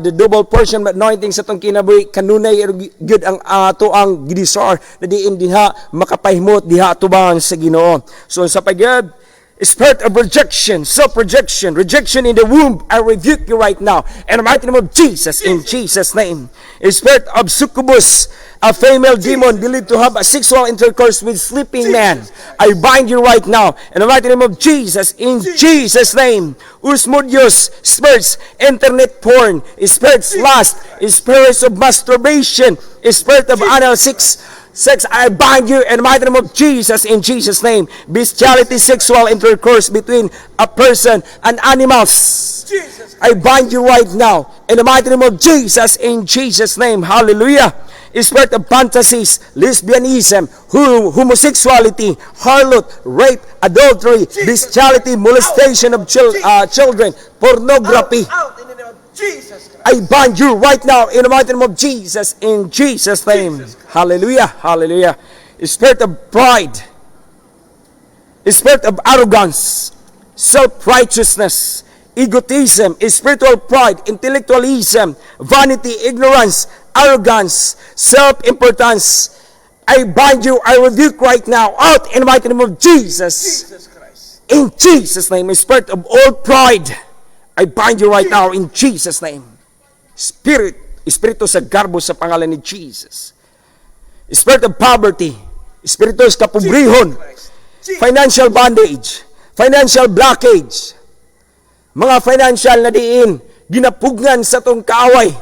the double portion of anointing sa atong kinabuhi, kanunay gyud ang ato ang gidesire na diin diha makapahimot diha atubangan sa Ginoo. So sa pagad spirit of rejection, self-rejection, rejection in the womb, I rebuke you right now. In the mighty name of Jesus, in Jesus' name. A spirit of succubus, a female demon believed to have a sexual intercourse with sleeping man. I bind you right now. In the mighty name of Jesus, in Jesus' name. Asmodeus spirits, internet porn, spirits lust, spirits of masturbation, spirit of anal sex, I bind you in the mighty name of Jesus, in Jesus' name. Bestiality, sexual intercourse between a person and animals. Jesus. I bind you right now in the mighty name of Jesus, in Jesus' name. Hallelujah. Spirit of fantasies, lesbianism, homosexuality, harlot, rape, adultery, bestiality, molestation of children, pornography. Out, out in the name of Jesus Christ. I bind you right now in the mighty name of Jesus, in Jesus' name. Hallelujah. Hallelujah. Spirit of pride, spirit of arrogance, self-righteousness, egotism, spiritual pride, intellectualism, vanity, ignorance, arrogance, self-importance. I bind you, I rebuke right now, out in the mighty name of Jesus. Jesus Christ. In Jesus' name, spirit of all pride, I bind you right now in Jesus' name. Spirit, espiritu sa garbo sa pangalan ni Jesus. Spirit of poverty, espiritu sa kapobrehon, Christ. Financial bondage, financial blockage, mga financial na diin, ginapugnan sa atong kaaway.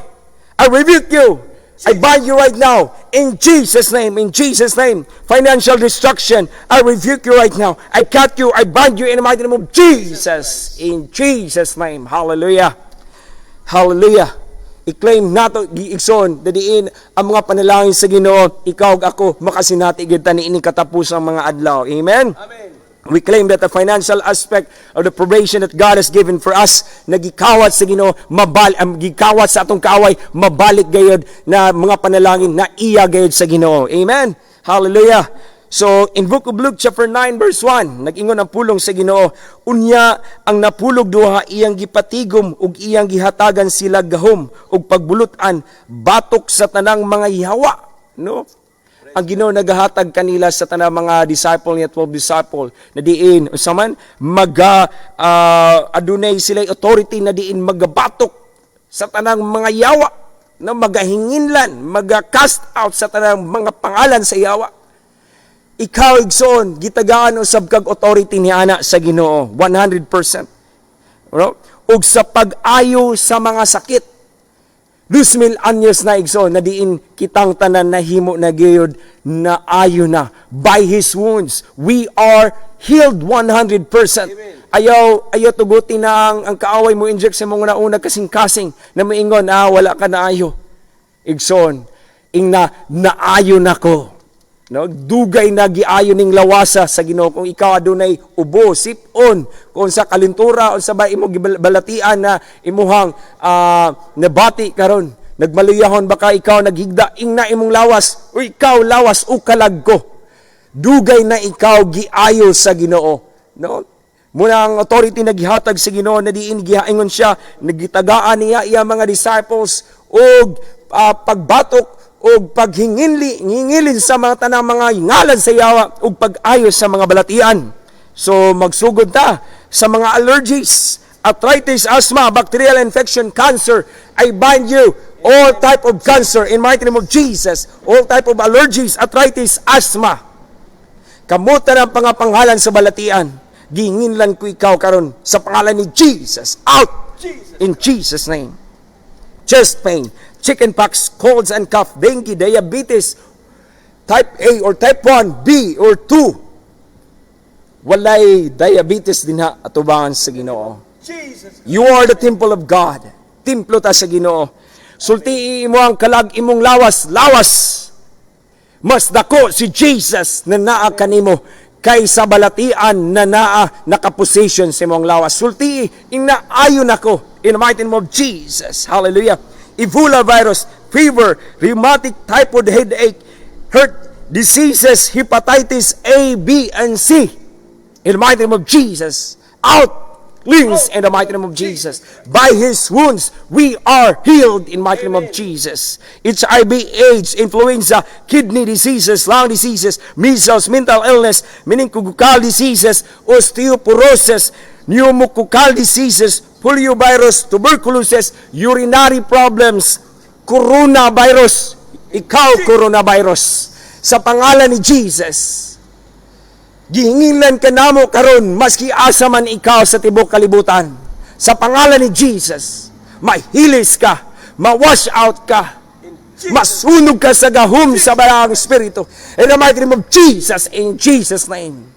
I rebuke you. I bind you right now. In Jesus' name, in Jesus' name. Financial destruction, I rebuke you right now. I cut you, I bind you in the mighty name of Jesus. In Jesus' name. Hallelujah. Hallelujah. I-claim nato, igsoon, diin ang mga panalangin sa Ginoo, ikaw ug ako makasinati gyud ta niini katapusang mga adlaw. Amen. Amen. We claim that the financial aspect of the provision that God has given for us, nagikawat sa Ginoo, mabal ang gikawat sa atong kaaway, mabalik gayod na mga panalangin na iya gayod sa Ginoo. Amen. Hallelujah. So, in Book of Luke chapter 9 verse 1, nag-ingon ang pulong sa Ginoo, "Unya ang napulog duha iyang gipatigom ug iyang gihatagan sila gahom ug pagbulutan batok sa tanang mga yawa," no? Ang Ginoo nagahatag kanila sa tanang mga disciple niya, 12 disciple, na diin unsa man maga adunay sila authority na diin magabatok sa tanang mga yawa, na magahinginlan, maga cast out sa tanang mga pangalan sa yawa. Ikaw, igsoon, gitagaan usab kag authority ni ana sa Ginoo, 100%, no? Ug sa pag-ayo sa mga sakit. 2000 anyos na, igsoon, na diin kitang tanan nahimo na gayud na ayo na. By His wounds, we are healed 100%. Ayaw ayaw tuguti na ang kaaway mo inject sa mong una kasing-kasing na moingon, "Ah, wala ka na ayo." Igsoon, ing na naayo na ko. No, dugay na giayo ning lawasa sa Ginoo. Kung ikaw adunay ubo, sipon, kung sa kalintura unsa ba imo gibalatian na imuhang nabati karon, nagmaluyahon ba ka, ikaw naghigda, ing na imong lawas, uy ikaw lawas o kalag ko. Dugay na ikaw giayo sa Ginoo. No? Muna ang authority na gihatag sa Ginoo na diin gihaingon siya, nagitagaan niya iya mga disciples og pagbatok og paghinginli ngingilin sa mga tanang mga ngalan sa yawa ug pag-ayo sa mga balatian. So magsugod ta sa mga allergies, arthritis, asthma, bacterial infection, cancer. I bind you, all type of cancer, in mighty name of Jesus. All type of allergies, arthritis, asthma. Kamuta ng pangapanghalan sa balatian. Ginginlan ko ikaw karon sa pangalan ni Jesus. Out in Jesus' name. Chest pain, chickenpox, colds and cough, dengue, diabetes, type A or type 1, B or 2. Walay diabetes dinha atubangan sa Ginoo. Jesus. You are the temple of God. Templo ta sa Ginoo. Sulti imo ang kalag imong lawas, lawas. Mas dako si Jesus na naa kanimo kaysa balatian na naa nakaposition sa imong lawas. Sulti ina ayon ako in the mighty name of Jesus. Hallelujah. Ebola virus, fever, rheumatic, typhoid, headache, heart diseases, hepatitis A, B, and C. In the mighty name of Jesus. Out. Cleanse in the mighty name of Jesus. By His wounds, we are healed in mighty name of Jesus. HIV, AIDS, influenza, kidney diseases, lung diseases, measles, mental illness, meningococcal diseases, osteoporosis, pneumococcal diseases, poliovirus, tuberculosis, urinary problems, coronavirus. Ikaw, coronavirus. Sa pangalan ni Jesus, gihingilan ka namo karon maski asa man ikaw sa tibok kalibutan. Sa pangalan ni Jesus, mahilis ka, ma-wash out ka, masunog ka sa gahom sa Balaang Espiritu. In the mighty name of Jesus, in Jesus' name.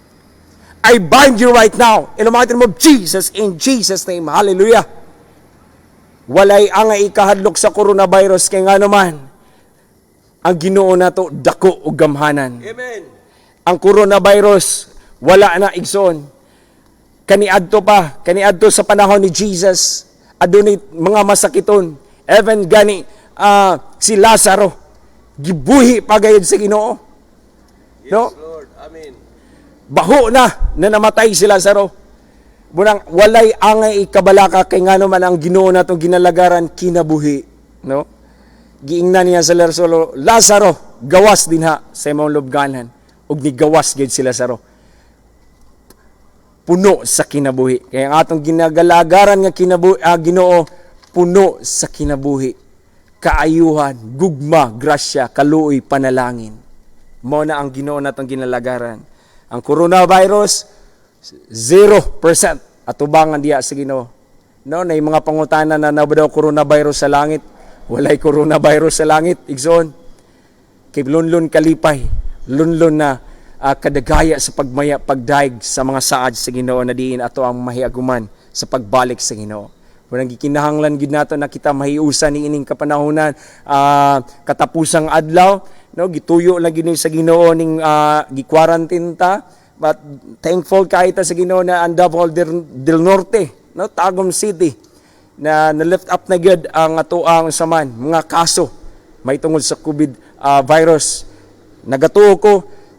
I bind you right now in the mighty name of Jesus, in Jesus' name. Hallelujah. Walay angay ikahadlok sa coronavirus kay nga naman, ang Ginoo nato dako og gamhanan. Amen. Ang coronavirus wala na, igsoon. Kaniadto pa, kaniadto sa panahon ni Jesus, adunay mga masakiton. Even gani si Lazaro gibuhi pa gayud sa Ginoo. No? Lord. Amen. Baho na na namatay si Lazaro. Bunang walay angay ikabalaka kay ngano man ang Ginoo natong ginalagaran kinabuhi, no? Giingnan niya sa Lazaro, "Lazaro, gawas dinha sa imong lubganan." Ug nigawas gyud si Lazaro. Puno sa kinabuhi. Kaya ang atong ginagalagaran nga kinabuhi, Ginoo, puno sa kinabuhi. Kaayuhan, gugma, grasya, kaluoy, panalangin. Mao na ang Ginoo natong ginalagaran. Ang coronavirus, 0% atubangan diya sa Ginoo. No, na mga pangutana na naa ba daw coronavirus sa langit. Walay coronavirus sa langit, igsoon. Kay lunlun kalipay, lunlun na kadagaya sa pagmaya, pagdaig sa mga saad sa Ginoo na diin ato ang mahiaguman sa pagbalik sa Ginoo. Walang gikinahanglan gid nato na kita mahiusa ni ining kapanahonan, katapusang adlaw, no? Gituyo lang gid ni sa Ginoo ning gi-quarantine ta, but thankful kay ta sa Ginoo na ang Davao del Norte, no, Tagum City, na na-lift up na gyud ang atoang saman mga kaso may tungod sa COVID virus. Nagatuo ko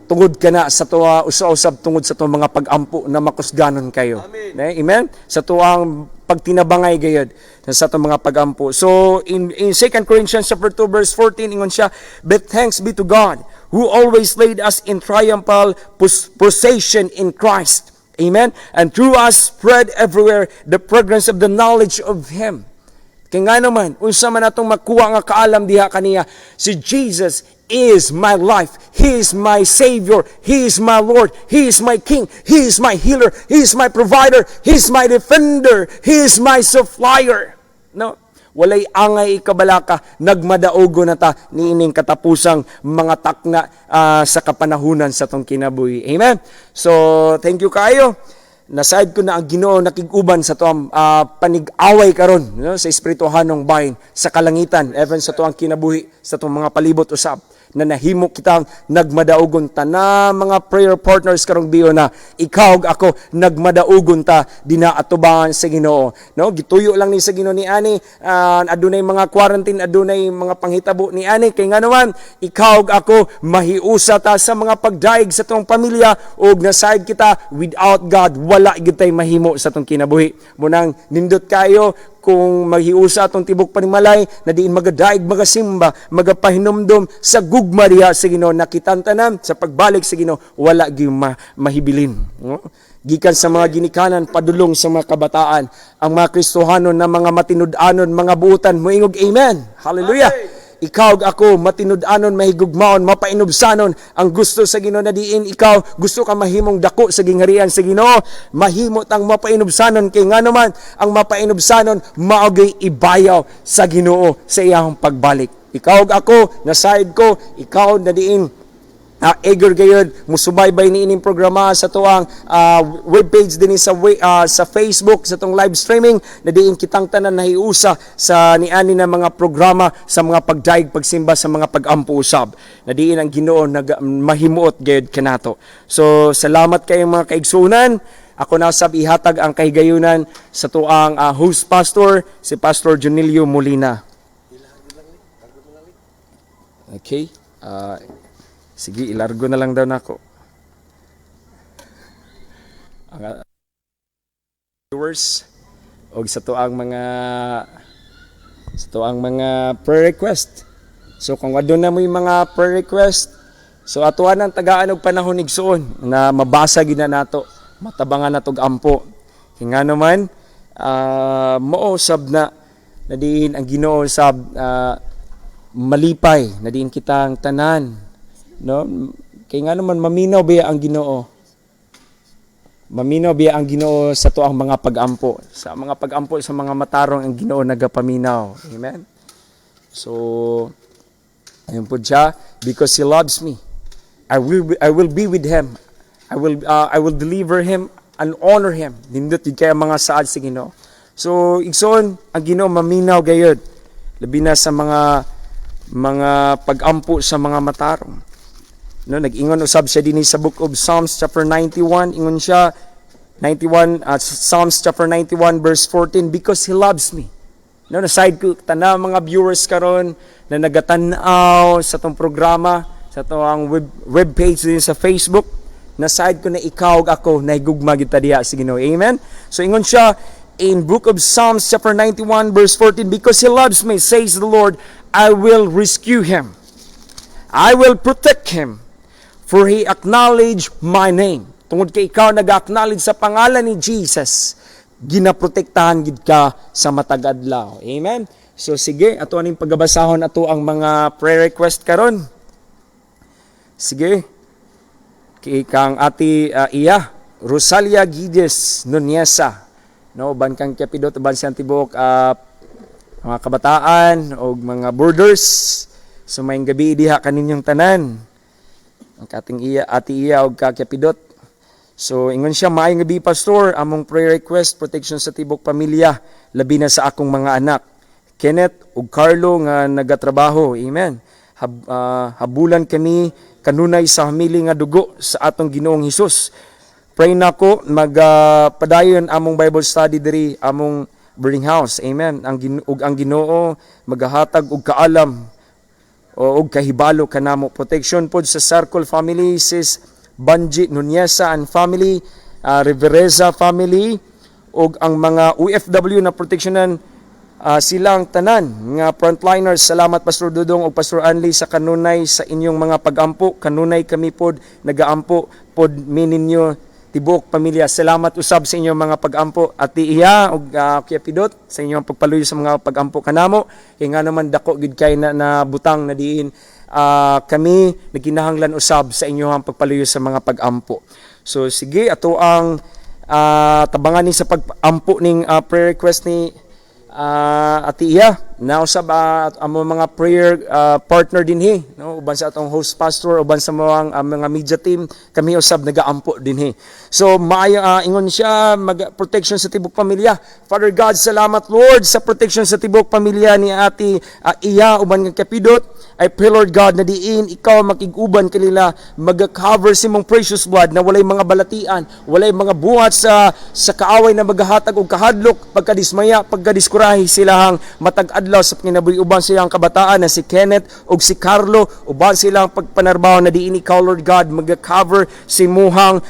tungod kana sa tuwa usa-usab tungod sa tuang mga pag-ampo na makusganon kayo. Amen. Ne? Amen? Sa tuang pagtinabangay gayud sa atong mga pag-ampo. So in 2 Corinthians chapter 2 verse 14, ingon siya, "But thanks be to God who always led us in triumphal procession in Christ." Amen. "And through us spread everywhere the fragrance of the knowledge of Him." Kay nga naman, unsa man atong makuha nga kaalam diha kaniya, si Jesus is my life. He is my Savior. He is my Lord. He is my King. He is my healer. He is my provider. He is my defender. He is my supplier. No? Walay angay ikabalaka, nagmadaugo na ta niining katapusang mga takna sa kapanahunan sa tong kinabuhi. Amen. So, thank you kaayo. Nasaid ko na ang Ginoo nakig-uban sa tuang panig-away karon, no, sa espirituhanong bahin sa kalangitan, even sa tuang kinabuhi, sa tuang mga palibot usab na nahimo kitang nagmadaugon. Tanan mga prayer partners karong biyo na ikaw ug ako nagmadaugon ta dina atubangan sa Ginoo, no? Gituyo lang ni sa Ginoo ni ani adunay mga quarantine, adunay mga panghitabo ni ani, kay ngano man ikaw ug ako mahiusa ta sa mga pagdaig sa tong pamilya ug nasaid kita without God wala gyud tay mahimo sa tong kinabuhi. Munang nindot kayo kung maghiusa atong tibok panimalay na diin magadaig, magasimba, magapahinumdom sa gugma diha sa Ginoo, nakitan tanan sa pagbalik sa Ginoo wala gyud mahibilin, no? Gikan sa mga ginikanan padulong sa mga kabataan, ang mga Kristohanon na mga matinud-anon, mga buutan, moingog amen, hallelujah. Ikaw ug ako matinud-anon, mahigugmaon, mapainubsanon. Ang gusto sa Ginoo na diin ikaw gusto ka mahimong dako sa gingharian sa Ginoo, mahimo tang mapainubsanon, kay ngano man ang mapainubsanon mao'y ibayaw sa Ginoo sa iyang pagbalik. Ikaw ug ako, nasaid ko ikaw na diin eager gayud musubaybay ni ining programa sa tuang webpage dinhi sa Facebook, sa tong live streaming, na diin kitang tanan nahiusa sa niani na mga programa sa mga pagdaig, pagsimba, sa mga pagampo usab na diin ang Ginoo nag mahimuot gayud kanato. So salamat kayong mga kaigsunan. Ako na sab ihatag ang kahigayunan sa tuang host pastor, si Pastor Junilio Molina. Okay, sige, ilargo na lang daw nako. Ang viewers og sa tuang mga prayer request. So kung aduna mo yung mga prayer request, so atuan ang tagaan og panahon, igsuon, na mabasa gid na nato, matabangan nato og ampo. Kay nga naman mao sab na na diin ang Ginoo sab malipay na diin kitang tanan, no? Kay nga naman maminaw biya ang Ginoo, maminaw biya ang Ginoo sa tuang mga pag-ampo, sa mga pag-ampo sa mga matarong ang Ginoo nagapaminaw. Amen. So ayun po siya, "Because He loves me, I will be with Him. I will deliver him and honor him." Nindot yun kaya mga saad sa Ginoo. So igsoon, ang Ginoo maminaw gayud labi na sa mga pag-ampo sa mga matarong. No, nag-ingon usab siya dinhi sa Book of Psalms chapter 91, ingon siya 91, Psalms chapter 91 verse 14, "Because He loves me." No, nasaid ko tanan mga viewers karon na nagatan-aw sa tong programa, sa Sa atoang web page din sa Facebook, nasaid ko na ikaw ug ako nahigugma gyud ta diha sa Ginoo. Amen. So ingon siya in Book of Psalms chapter 91 verse 14, "Because he loves me, says the Lord, I will rescue him. I will protect him, for he acknowledged my name." Tungod kay ikaw nag-acknowledge sa pangalan ni Jesus, ginaprotektahan gid ka sa matag adlaw. Amen. So sige, ato aning pagabasahon ato ang mga prayer request karon. Sige. Kay kang Ate Iya Rosalia Gides Nunesa, no, uban kang Kapidot, uban siyang tibuok mga kabataan o mga boarders. So maayong gabi diha kaninyong tanan. Ang kating Iya, Ate Iya og ka Kapidot. So ingon siya, "Maayong gabi, Pastor, among prayer request, protection sa tibok pamilya, labi na sa akong mga anak Kenneth ug Carlo nga nagatrabaho." Amen. Habulan kami kanunay sa hamili nga dugo sa atong Ginoong Hesus. Pray nako magpadayon among Bible study diri among boarding house. Amen. Ug ang Ginoo magahatag og kaalam o og kahibalo kanamo. Protection pod sa Circle family, sis Banji Nuneza and family, Rivereza family ug ang mga OFW na proteksyonan silang tanan nga frontliners. Salamat, Pastor Dudong ug Pastor Anli, sa kanunay sa inyong mga pagampo. Kanunay kami pod nagaampo pod mi ninyo tibuok pamilya." Salamat usab sa inyong mga pagampo, Ate Iya ug Kuya Pidot, sa inyong pagpaluyo sa mga pagampo kanamo. Kay nga naman dako gid kay na butang na diin kami nagkinahanglan usab sa inyong pagpaluyo sa mga pagampo. So sige, ato ang tabangan ni sa pagampo ning prayer request ni Ate Iya. Nausab amo mga prayer partner dinhi, no, uban sa atong host pastor, uban sa mga media team, kami usab nagaampo dinhi. So maayo, ingon siya, mag protection sa tibok pamilya. Father God, salamat, Lord, sa protection sa tibok pamilya ni Ate Iya uban nga Kapidot. I pray, Lord God, na diin ikaw makig-uban kanila, mag-cover sa imong precious blood na walay mga balatian, walay mga buhat sa kaaway na magahatag og kahadlok, pagkadismaya, pagkadiskurahe silahang matag adlaw sa kinabuhi uban silang kabataan na si Kenneth ug si Carlo, uban silang pagpanarbaho, na diin ikaw, Lord God, mag-cover sa imuhang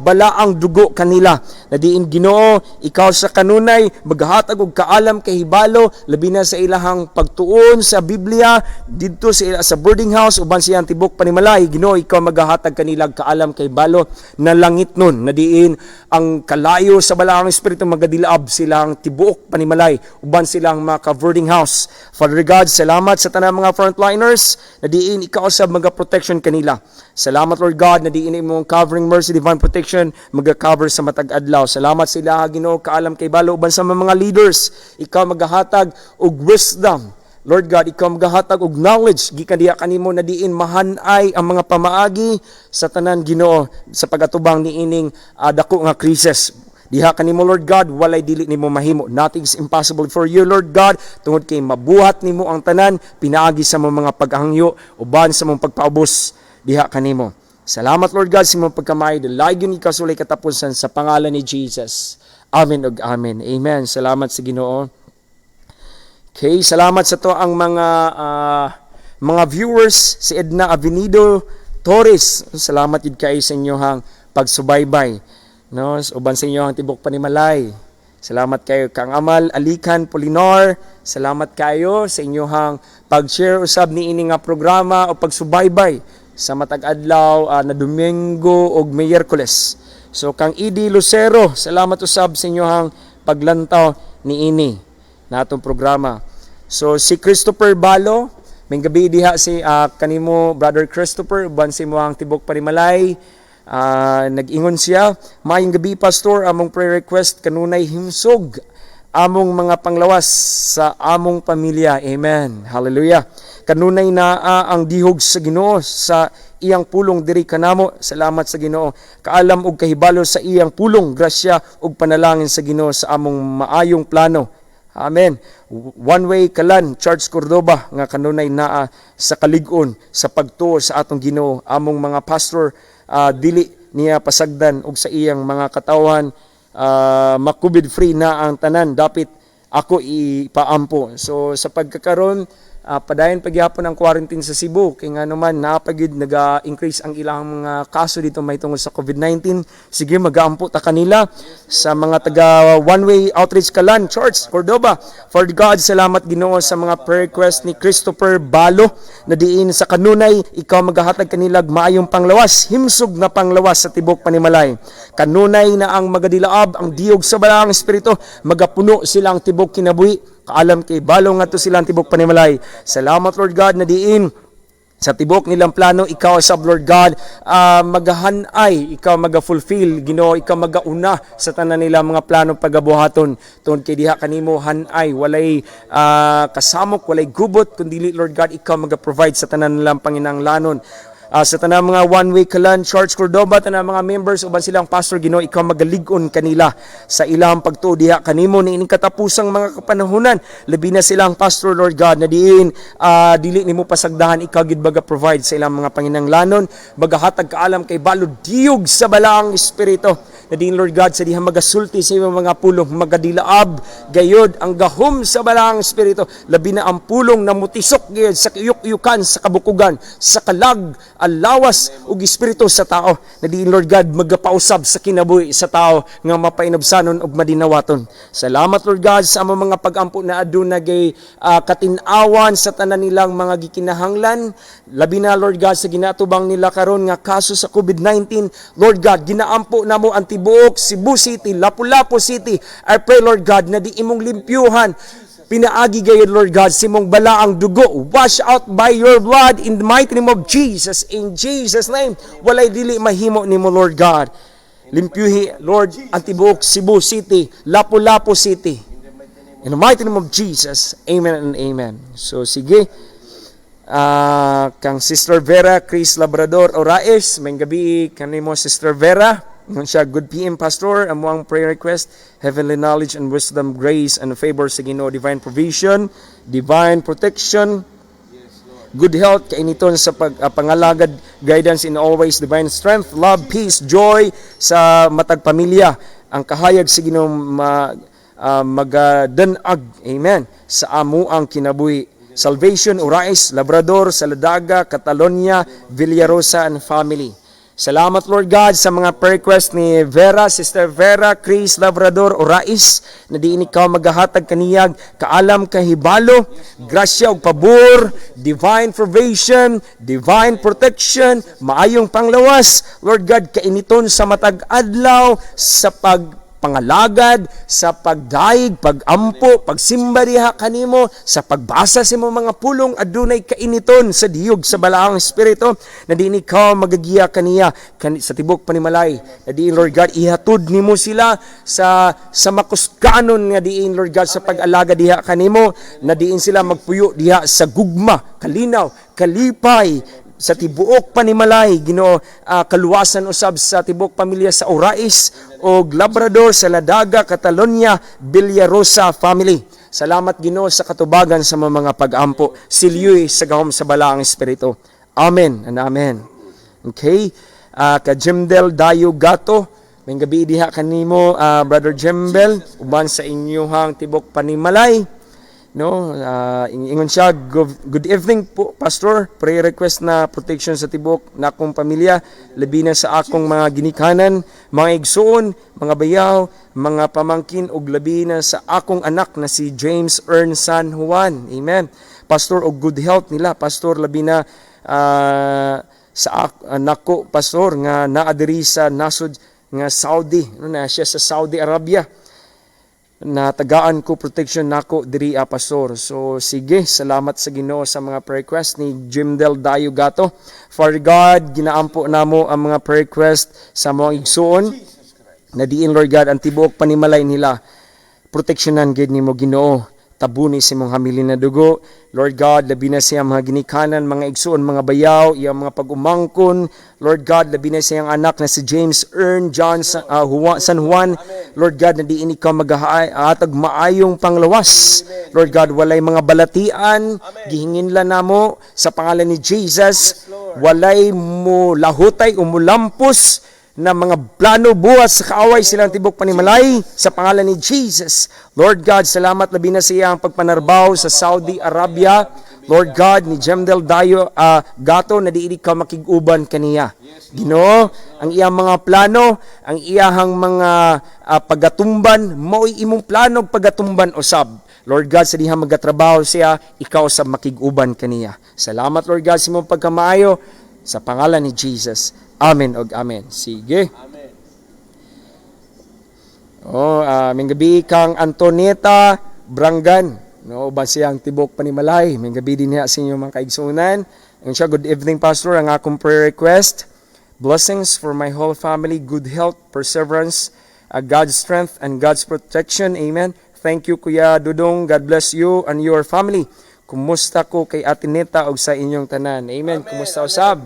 balaang dugo kanila, na diin, Ginoo, ikaw sa kanunay maghatag og kaalam, kahibalo, labi na sa ilahang pagtuon sa Biblia didto sa boarding house uban siyang tibok panimalay. Ginoo, ikaw magahatag kanila og kaalam, kahibalo na langit nun, na diin ang kalayo sa balaang espiritu magadilaab silang tibuok panimalay uban silang mga boarding house. Father God, salamat sa tanang mga frontliners na diin ikaw sa mga protection kanila. Salamat, Lord God, na diin imong covering mercy, divine protection maga-cover sa matag adlaw. Salamat sila, Ginoo, kaalam kay balo uban sa mga leaders. Ikaw magahatag og wisdom. Lord God, ikaw magahatag og knowledge gikan diha kanimo na diin mahanay ang mga pamaagi sa tanan, Ginoo, sa pagatubang niining dako nga krisis. Diha kanimo, Lord God, walay dili nimo mahimo. Nothing is impossible for you, Lord God, tungod kay mabuhat nimo ang tanan pinaagi sa imong mga paghangyo uban sa imong pagpaubos diha kanimo. Salamat, Lord God, sa imong pagkamay. Dalaygon ikaw sa walay katapusan sa pangalan ni Jesus. Amen ug amen. Amen. Salamat sa Ginoo. Okay, salamat sa to ang mga viewers, si Edna Avenido Torres. Salamat jud kay sa inyohang pagsubaybay. No, uban sa inyo ang tibok panimalay. Salamat kayo kang Amal Alikan Polinar. Salamat kayo sa inyohang pag-share usab niini nga programa o pagsubaybay sa matag adlaw na Domingo ug Miyerkules. So kang Idi Lucero, salamat usab sa inyohang paglantaw niini natong programa. So si Christopher Balo, maayong gabi diha si kanimo, Brother Christopher, uban sa imong tibok panimalay. Nag-ingon siya, "Maayong gabi, Pastor, among prayer request, kanunay himsog among mga panglawas sa among pamilya." Amen. Hallelujah. Kanunay naa ang dihog sa Ginoo sa iyang pulong diri kanamo. Salamat sa Ginoo. Kaalam og kahibalo sa iyang pulong, grasya ug panalangin sa Ginoo sa among maayong plano. Amen. One Way Kalan, Charles Cordoba, nga kanunay naa sa kalig-on sa pagtuo sa atong Ginoo. Among mga pastor, dili niya pasagdan og sa iyang mga katawhan ma-COVID free na ang tanan, dapit ako ipaampo. So sa pagkakaron Padayon pagyapon ang quarantine sa Cebu kay nga naman naa pa gyud naga-increase ang ilang mga kaso dito may tungod sa COVID-19. Sige, magaampo ta kanila sa mga taga One Way Outreach Kalan Church Cordoba. For God, salamat, Ginoo, sa mga prayer request ni Christopher Balo na diin sa kanunay ikaw magahatag kanila maayong panglawas, himsog na panglawas sa tibok panimalay. Kanunay na ang magadilaab ang diyog sa Balaang Espiritu, magapuno silang tibok kinabuhi, kaalam kay balo ngadto silang tibok panimalay. Salamat, Lord God, na diin sa tibok nilang plano, ikaw sa Lord God magahanay, ikaw maga-fulfill, Ginoo, ikaw magauna sa tanan nila mga plano pagabuhaton, tungod kay diha kanimo hanay walay kasamok, walay gubot, kundi, Lord God, ikaw maga-provide sa tanan nilang panginahanglanon. Sa tanang mga One Way Kalan Church Cordoba, tanang mga members uban silang pastor, Ginoo, ikaw magalig-on kanila sa ilang pagtuo diha kanimo niining katapusang mga kapanahunan. Labi na silang pastor, Lord God, na diin dili nimo pasagdahan, ikaw gid baga provide sa ilang mga panginahanglanon, magahatag kaalam kay balo diyog sa Balaang Espiritu na diin, Lord God, sa diha magasulti sa imong mga pulong, magadilaab gayod ang gahom sa Balaang Espiritu, labi na ang pulong na mutisok gayod sa kiyuk-yukan, sa kabukugan, sa kalag, alawas ug espiritu sa tao na diin, Lord God, magapausab sa kinabuhi sa tao nga mapainubsanon ug madinawaton. Salamat, Lord God, sa among mga pagampo na aduna gay katin-awan sa tanan nilang mga gikinahanglan, labi na, Lord God, sa ginatubang nila karon nga kaso sa COVID-19. Lord God, ginaampo namo ang tibuok Cebu City, Lapu-Lapu City. I pray, Lord God, na di imong limpyuhan pinaagi gayud, Lord God, sa imong balaang dugo. Wash out by your blood in the mighty name of Jesus. In Jesus' name, walay dili mahimo nimo, Lord God. Limpyuhi, Lord, ang tibuok Cebu City, Lapu-Lapu City. In the mighty name of Jesus, amen and amen. So sige, kang Sister Vera Chris Labrador Oraes, may gabi kanimo, Sister Vera. Ingon siya, "Good PM, Pastor, amo ang prayer request, heavenly knowledge and wisdom, grace and favor sa Ginoo, divine provision, divine protection, good health, kainiton sa pangalagad, guidance in always, divine strength, love, peace, joy sa matag pamilya. Ang kahayag sa Ginoo magadanag, amen, sa amo ang kinabuhi. Salvation, Urais, Labrador, Saladaga, Catalonia, Villarosa and family." Salamat, Lord God, sa mga prayer request ni Vera, Sister Vera, Chris Labrador Orais, na diin ikaw magahatag kaniyag kaalam kahibalo, grasya ug pabor, divine provision, divine protection, maayong panglawas, Lord God, kainiton sa matag adlaw sa pangalagad, sa pagdayeg, pagampo, pagsimba diha kanimo, sa pagbasa sa imong mga pulong, adunay kainiton sa diyog sa Balaang Espiritu na diin ikaw magagiya kaniya sa tibok panimalay, na diin, Lord God, ihatod nimo sila sa makuskanon nga diin, Lord God, sa pag-alaga diha kanimo, na diin sila magpuyo diha sa gugma, kalinaw, kalipay sa tibuok panimalay. Ginoo, kaluwasan usab sa tibuok pamilya sa Orais og Labrador sa Ladaga, Catalonia, Villarosa family. Salamat, Ginoo, sa katubagan sa mga pag-ampo. Silyoy sa gahom sa Balaang Espiritu. Amen and amen. Okay, ka Jemdel Dayo Gato, may gabi diha kanimo, Brother Jembel, uban sa inyuhang tibok panimalay, no? Ingon siya, "Good evening po, Pastor. Prayer request na protection sa tibok na akong pamilya, labi na sa akong mga ginikanan, mga igsuon, mga bayaw, mga pamangkin ug labi na sa akong anak na si James Ern San Juan. Amen. Pastor, og good health nila, Pastor, labi na sa anak ko, Pastor, nga naa diri sa nasod nga Saudi," no, na siya sa Saudi Arabia, "na tagaan ko protection nako diri, Pastor." So sige, salamat sa Ginoo sa mga prayer request ni Jim Del Dayo Gato. Father God, ginaampo namo ang mga prayer request sa mga igsuon na diin, Lord God, ang tibuok panimalay nila proteksyonan gid nimo, Ginoo, tabuni sa imong hamilin na dugo. Lord God, labi na siyang mga ginikanan, mga igsuon, mga bayaw, iyang mga pag-umangkon. Lord God, labi na siyang anak na si James Ern John San Juan. Lord God, na diin ikaw magahatag maayong panglawas. Lord God, walay mga balatian, gihingin lang namo sa pangalan ni Jesus, walay mo lahutay o mulampos na mga plano buhat sa kaaway silang tibok panimalay sa pangalan ni Jesus. Lord God, salamat, labi na siya ang pagpanarbaw sa Saudi Arabia. Lord God, ni Jemdel Dayo Gato na diin ikaw makig-uban kaniya. Ginoo, ang iyang mga plano, ang iyahang mga pagatumban, mao'y imong plano ug pagatumban usab. Lord God, sa diha magatrabaho siya, ikaw sa makig-uban kaniya. Salamat, Lord God, sa imong pagkamaayo sa pangalan ni Jesus. Amen og amen. Sige. Amen. Oh, maayong gabi kang Antonieta Brangan. No, uban siyang tibok panimalay. Maayong gabi din sa inyong mga kaigsunan. Ang siya, "Good evening, Pastor. Ang akong prayer request, blessings for my whole family, good health, perseverance, God's strength, and God's protection. Amen. Thank you, Kuya Dudong. God bless you and your family. Kumusta ko kay Ate Neta og sa inyong tanan." Amen. Kumusta usab?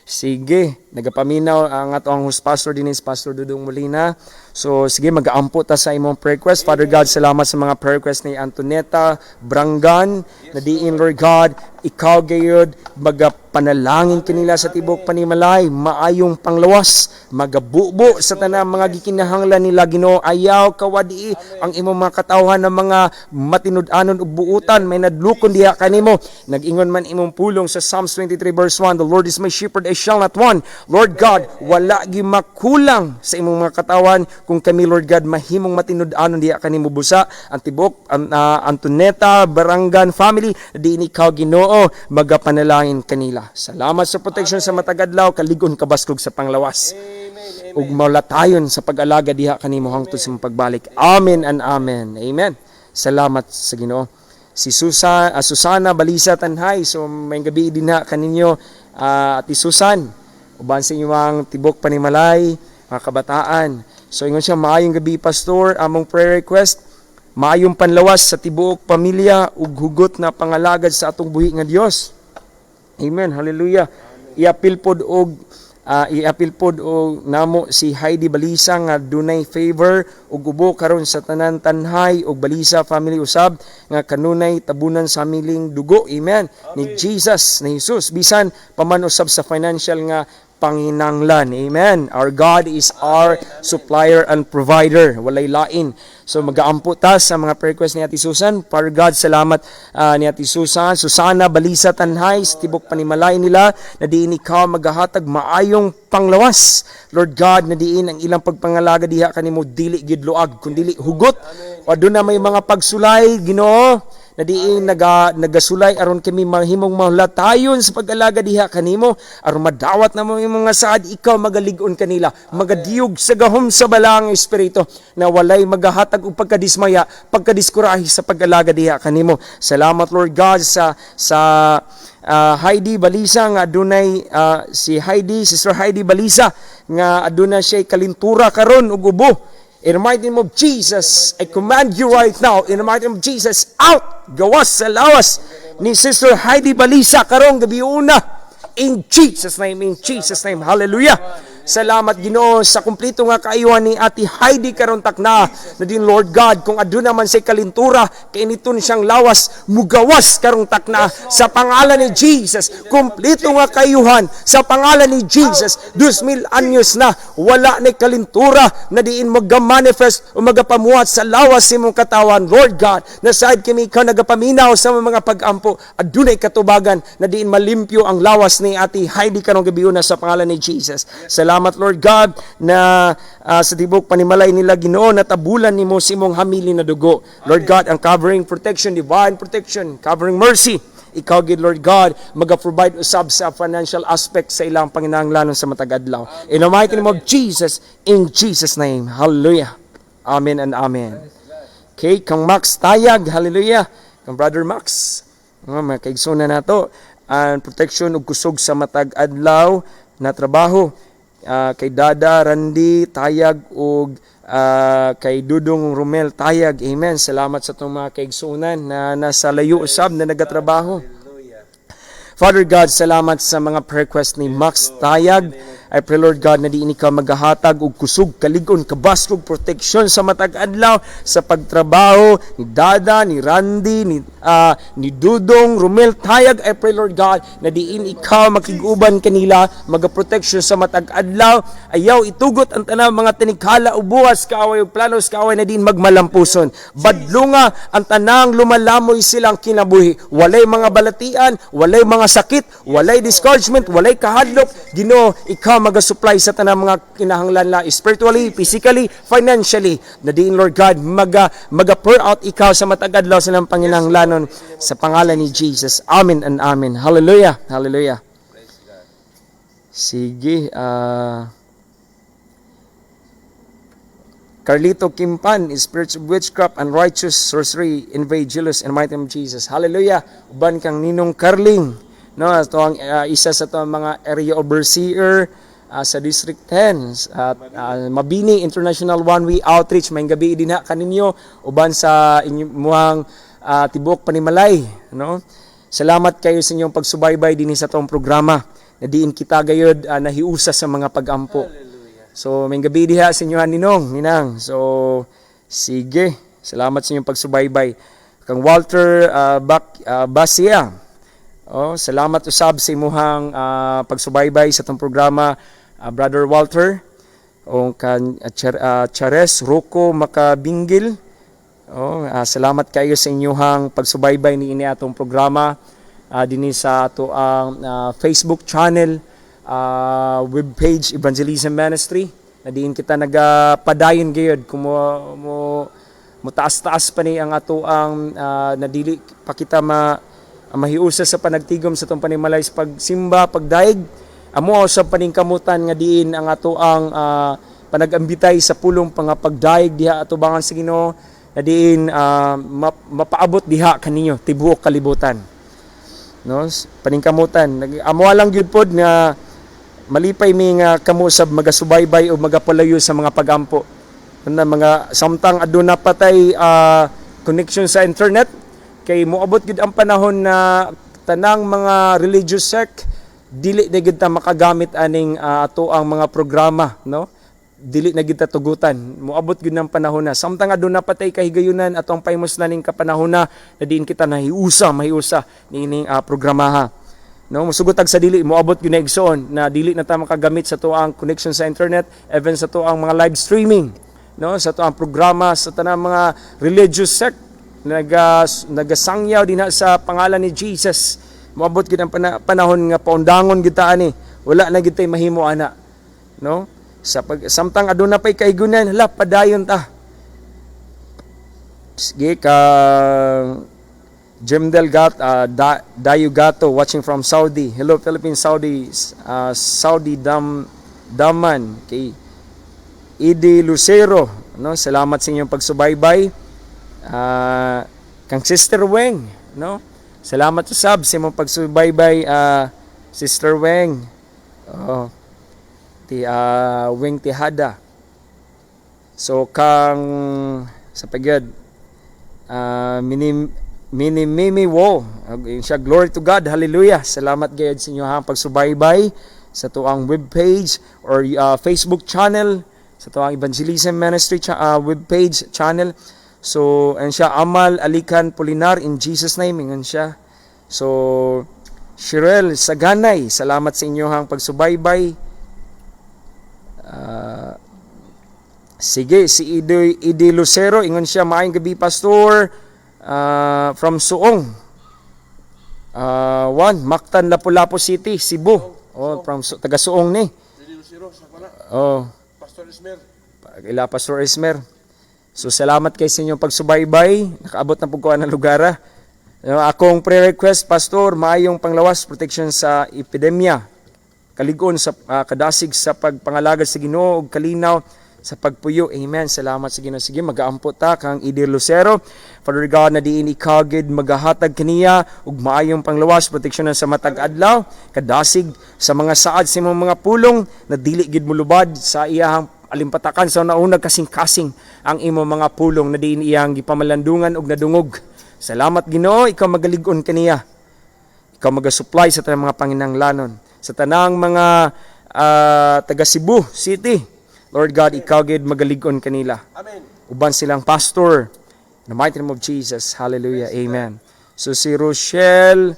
Sige, nagapaminaw ang ato ang host pastor din is Pastor Dudong Molina. So sige, magaampo ta sa imong prayer request. Father God, salamat sa mga prayer request ni Antonetta Brangan na diin, Lord God, ikaw gayud magapanalangin kanila sa tibok panimalay, maayong panglawas, magabubo sa tanang mga gikinahanglan nila. Ginoo, ayaw kawadi ang imong mga katawhan ng mga matinud-anon ug buutan, may nadlukon diha kanimo. Nag-ingon man imong pulong sa Psalms 23 verse 1, "The Lord is my shepherd, I shall not want." Lord God, wala gi makulang sa imong mga katawan kung kami, Lord God, mahimong matinud-anon diha kanimo. Busa ang tibok ang Antoneta Barangan family, diin ikaw, Ginoo, magapanalangin kanila. Salamat sa protection sa matag adlaw, kalig-on, kabaskog sa panglawas ug maulatayon sa pag-alaga diha kanimo hangtod sa imong pagbalik. Amen and amen. Amen. Salamat sa Ginoo. Si Susana Balisa Tanhay. So maayong gabi din ha kaninyo, Ate Susan. Uban sa inyong tibok panimalay, mga kabataan. So ingon siya, "Maayong gabi, Pastor, among prayer request, maayong panlawas sa tibuok pamilya ug hugot na pangalagad sa atong buhi nga Dios." Amen. Hallelujah. Iapil pod og namo si Heidi Balisa nga dunay fever ug ubo karon, sa tanan Tanhay ug Balisa family usab nga kanunay tabunan sa miling dugo. Amen. Ni Jesus, ni Jesus, bisan paman usab sa financial nga panginanglan. Amen. Our God is our supplier and provider. Walay lain. So magaampo ta sa mga prayer request ni Ate Susan. Father God, salamat ni Ate Susan, Susana Balisa Tanhay, sa tibok panimalay nila na diin ikaw magahatag maayong panglawas. Lord God, na diin ang ilang pagpangalaga diha kanimo dili gid luag kundi hugot. O aduna may mga pagsulay, Ginoo, na diin nagasulay aron kami mahimong mahulatayon sa pag-alaga diha kanimo, aron madawat na mo imong mga saad, ikaw magalig-on kanila, magadiyog sa gahom sa Balaang Espiritu na walay magahatag og pagkadismaya, pagkadiskurahi sa pag-alaga diha kanimo. Salamat, Lord God, sa Heidi Balisa nga adunay si Heidi, Sister Heidi Balisa nga aduna siya kalintura karon ug ubo. In the mighty name of Jesus, I command you right now, in the mighty name of Jesus, out! Gawas sa lawas ni Sister Heidi Balisa karong gabi una. In Jesus' name, in Jesus' name, hallelujah. Salamat, Ginoo, sa kumpleto nga kaayuhan ni Ate Heidi karon takna na din, Lord God, kung aduna man say kalintura, kainiton siyang lawas, mugawas karong takna sa pangalan ni Jesus. Kumpleto nga kaayuhan sa pangalan ni Jesus. 2000 anyos na wala ni kalintura na diin magamanifest o magapamuhat sa lawas sa imong katawan. Lord God, na saad kami ikaw nagapaminaw sa mga pag-ampo, adunay katubagan na diin malimpyo ang lawas ni Ate Heidi karong gabi na sa pangalan ni Jesus. Salamat, Lord God, na sa tibok panimalay nila, Ginoo, natabulan nimo sa imong hamili na dugo. Lord God, ang covering protection, divine protection, covering mercy, ikaw gid, Lord God, maga-provide usab sa financial aspect sa ilang panginahanglanon sa matag adlaw. In the mighty name of Jesus, in Jesus' name. Hallelujah. Amen and amen. Okay, kang Max Tayag, hallelujah. Kang Brother Max, mga kaigsoon na nato, ang protection ug kusog sa matag adlaw na trabaho. Kay Dada Randy Tayag ug kay Dudong Romel Tayag. Amen. Salamat sa atong mga kaigsuonan na nasa layo usab na nagatrabaho. Father God, salamat sa mga prayer request ni Max Tayag. I pray, Lord God, na diin ikaw magahatag og kusog, kalig-on, kabaskog, protection sa matag adlaw sa pagtrabaho ni Dada, ni Randy, ni Dudong, Romel Tayag. I pray, Lord God, na diin ikaw makig-uban kanila, maga-protection sa matag adlaw. Ayaw itugot ang tanang mga tanikala o buwas kaaway ug plano sa kaaway na diin magmalampuson. Badlunga ang tanang lumalamoy silang kinabuhi. Walay mga balatian, walay mga sakit, walay discouragement, walay kahadlok. Ginoo, ikaw maga-supply sa tanang mga kinahanglan la spiritually, physically, financially. Na diin, Lord God, maga pour out ikaw sa matag adlaw sa ilang panginahanglanon sa pangalan ni Jesus. Amen and amen. Hallelujah. Hallelujah. Sige, Carlito Kimpan, spirits of witchcraft and righteous sorcery invade jealous in the mighty name of Jesus. Hallelujah. Uban kang Ninong Carling. No, ito ang isa sa to mga area overseer sa District 10 at Mabini International One Way Outreach. Maayong gabii dinha kaninyo uban sa inyong tibuok panimalay, no? Salamat kayo sa inyong pagsubaybay dinhi sa atong programa na diin kita gayod nahiusa sa mga pagampo. So, maayong gabii diha sa inyo, Ninong, Ninang. So, sige. Salamat sa inyong pagsubaybay. Kang Walter Basia. Oh, salamat usab sa imuhang pagsubaybay sa atong programa, Brother Walter. O kan Chares Rocco Makabingil. Oh, salamat kayo sa inyuhang pagsubaybay ni ini atong programa dinhi sa ato ang Facebook channel, webpage Evangelism Ministry na diin kita nagapadayon gayud kung mo mo taas-taas pa ni ang ato ang nadili pa kita mahiusa sa panagtigom sa atong panimalay sa pagsimba, pagdaig. Amo sa paningkamutan nga diin ang ato ang panagambitay sa pulong pangapagdaig diha atubangan sa Ginoo na diin mapaabot diha kaninyo tibuok kalibutan, no? Paningkamutan. Amo lang gyud pod nga malipay mi nga kamo sab magasubaybay o magapalayo sa mga pagampo na mga samtang aduna patay connection sa internet, kay moabot gid ang panahon na tanang mga religious sect dili na gid ta makagamit aning ato ang mga programa, no? Dili na gid ta tugutan. Moabot gid ng panahon na samtang aduna patay kahigayunan atong pahimuslan ning kapanahon na na diin kita nahiusa, mahiusa niining programaha, no? Musugot ag sa dili, moabot gyud na, igsoon, na dili na ta makagamit sa tuang connection sa internet, even sa tuang mga live streaming, no, sa tuang programa sa tanang mga religious sect nagasangyaw dinha sa pangalan ni Jesus. Moabot gyud ang panahon nga paundangon gyud ta ani, wala na gyud tay mahimo ana, no? Sa pag samtang aduna pay kahigunan, hala, padayon ta. Sige, ka Jimdel Gat, Dayu Gato watching from Saudi. Hello Philippines, Saudi, Saudi Dam Daman. Kay Idi Lucero, no? Salamat sa inyong pagsubaybay. Kang Sister Weng, no? Salamat usab sa imong pagsubaybay, Sister Weng. Oh, ti Weng Tihada. So kang sa pagad Mini Mini Mimi Wo. Yun siya, glory to God. Hallelujah. Salamat gayud sa inyo ha pagsubaybay sa tuang webpage or Facebook channel, sa tuang Evangelism Ministry webpage channel. So, and siya Amal Alikan Polinar, in Jesus' name, ingon siya. So, Shirel Saganay, salamat sa inyohang pagsubaybay. Sige, si Idi Lucero, ingon siya, "Maayong gabi, Pastor, from Suong. One, Mactan, Lapu-Lapu City, Cebu." Oh, from taga Suong ni. Idi Lucero, sa pala. Oh, Pastor Ismer. Ila Pastor Ismer. So salamat kay sa inyong pagsubaybay. Nakaabot na po ko ng lugar, ah. Akong prayer request, Pastor, maayong panglawas, protection sa epidemya. Kaligon sa kadasig sa pagpangalagad sa Ginoo ug kalinaw sa pagpuyo. Amen. Salamat sa Ginoo. Sige, magaampo ta kang Idir Lucero. Father God, na diin ikaw gid magahatag kaniya ug maayong panglawas, proteksyon sa matag adlaw, kadasig sa mga saad sa imong mga pulong na dili gid mulubad sa iyahang alimpatakan sa naunag kasing-kasing ang imong mga pulong na diin iyang gipamalandungan ug nadungog. Salamat, Ginoo, ikaw magalig-on kaniya. Ikaw maga-supply sa tanang mga panginanglanon, sa tanang mga taga Cebu City. Lord God, ikaw gid magalig-on kanila. Amen. Uban silang pastor. In the mighty name of Jesus. Hallelujah. Amen. So si Rochelle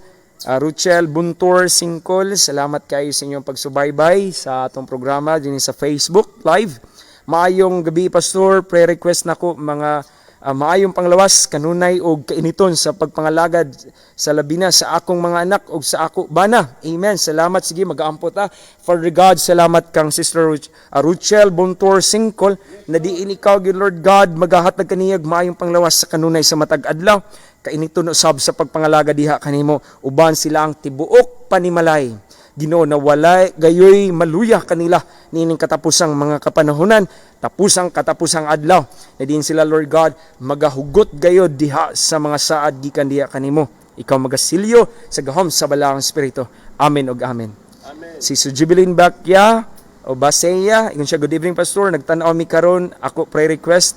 Buntor Singkol, salamat kayo sa inyong pagsubaybay sa atong programa din sa Facebook Live. Maayong gabi, Pastor, prayer request nako mga maayong panglawas kanunay og kainiton sa pagpangalagad sa labina sa akong mga anak ug sa ako bana. Amen. Salamat, sige, magaampo ta. Father God, salamat kang Sister Rochelle Buntor Singkol na diin ikaw gyud, Lord God, magahatag kaniyag maayong panglawas sa kanunay sa matag adlaw, kainiton usab sa pagpangalaga diha kanimo uban sila ang tibuok panimalay. Ginoo, na walay gayoy maluya kanila niining katapusang mga kapanahonan, tapusang katapusang adlaw, na diin sila, Lord God, magahugot gayod diha sa mga saad gikan diha kanimo. Ikaw magasilyo sa gahom sa Balaang Espiritu. Amen ug amen. Amen. Si Sujibilin Bakya o Baseya, ingon siya, "Good evening, Pastor, nagtan-aw mi karon. Ako prayer request,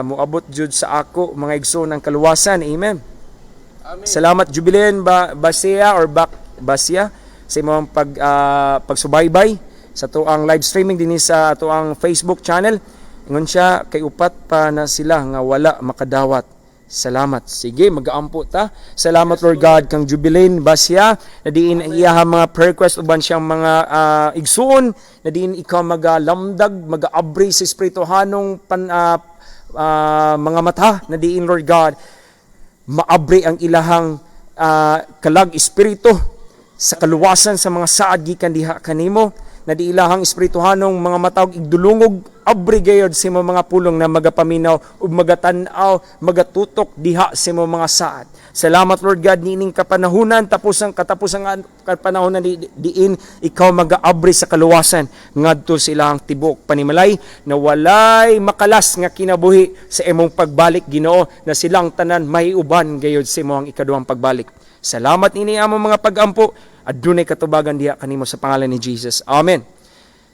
moabot jud sa ako mga igsoon ang kaluwasan." Amen. Amen. Salamat, Jubilin ba Basea or Bak Basia, sa imong pagsubaybay sa tuang live streaming dinhi sa tuang Facebook channel. Ingon siya kay upat pa na sila nga wala makadawat. Salamat. Sige, magaampo ta. Salamat, Lord God, kang Jubilin Basia na diin ang iyahang mga prayer request uban siyang mga igsuon na diin ikaw magalamdag, magaabri sa espirituhanong mga mata na diin, Lord God, maabri ang ilahang kalag espiritu sa kaluwasan sa mga saad gikan diha kanimo, na di ilahang espirituhanong mga mata og igdulungog abri gayod sa imong mga pulong na magapaminaw ug magatan-aw, magatutok diha sa imong mga saad. Salamat, Lord God, niining kapanahunan, tapos ang katapusang kapanahonan diin ikaw magaabri sa kaluwasan ngadto sa ilahang tibok panimalay na walay makalas nga kinabuhi sa imong pagbalik, Ginoo, na silang tanan may uban gayod sa imong ikaduhang pagbalik. Salamat nini among mga pagampo, adunay katubagan diha kanimo sa pangalan ni Jesus. Amen.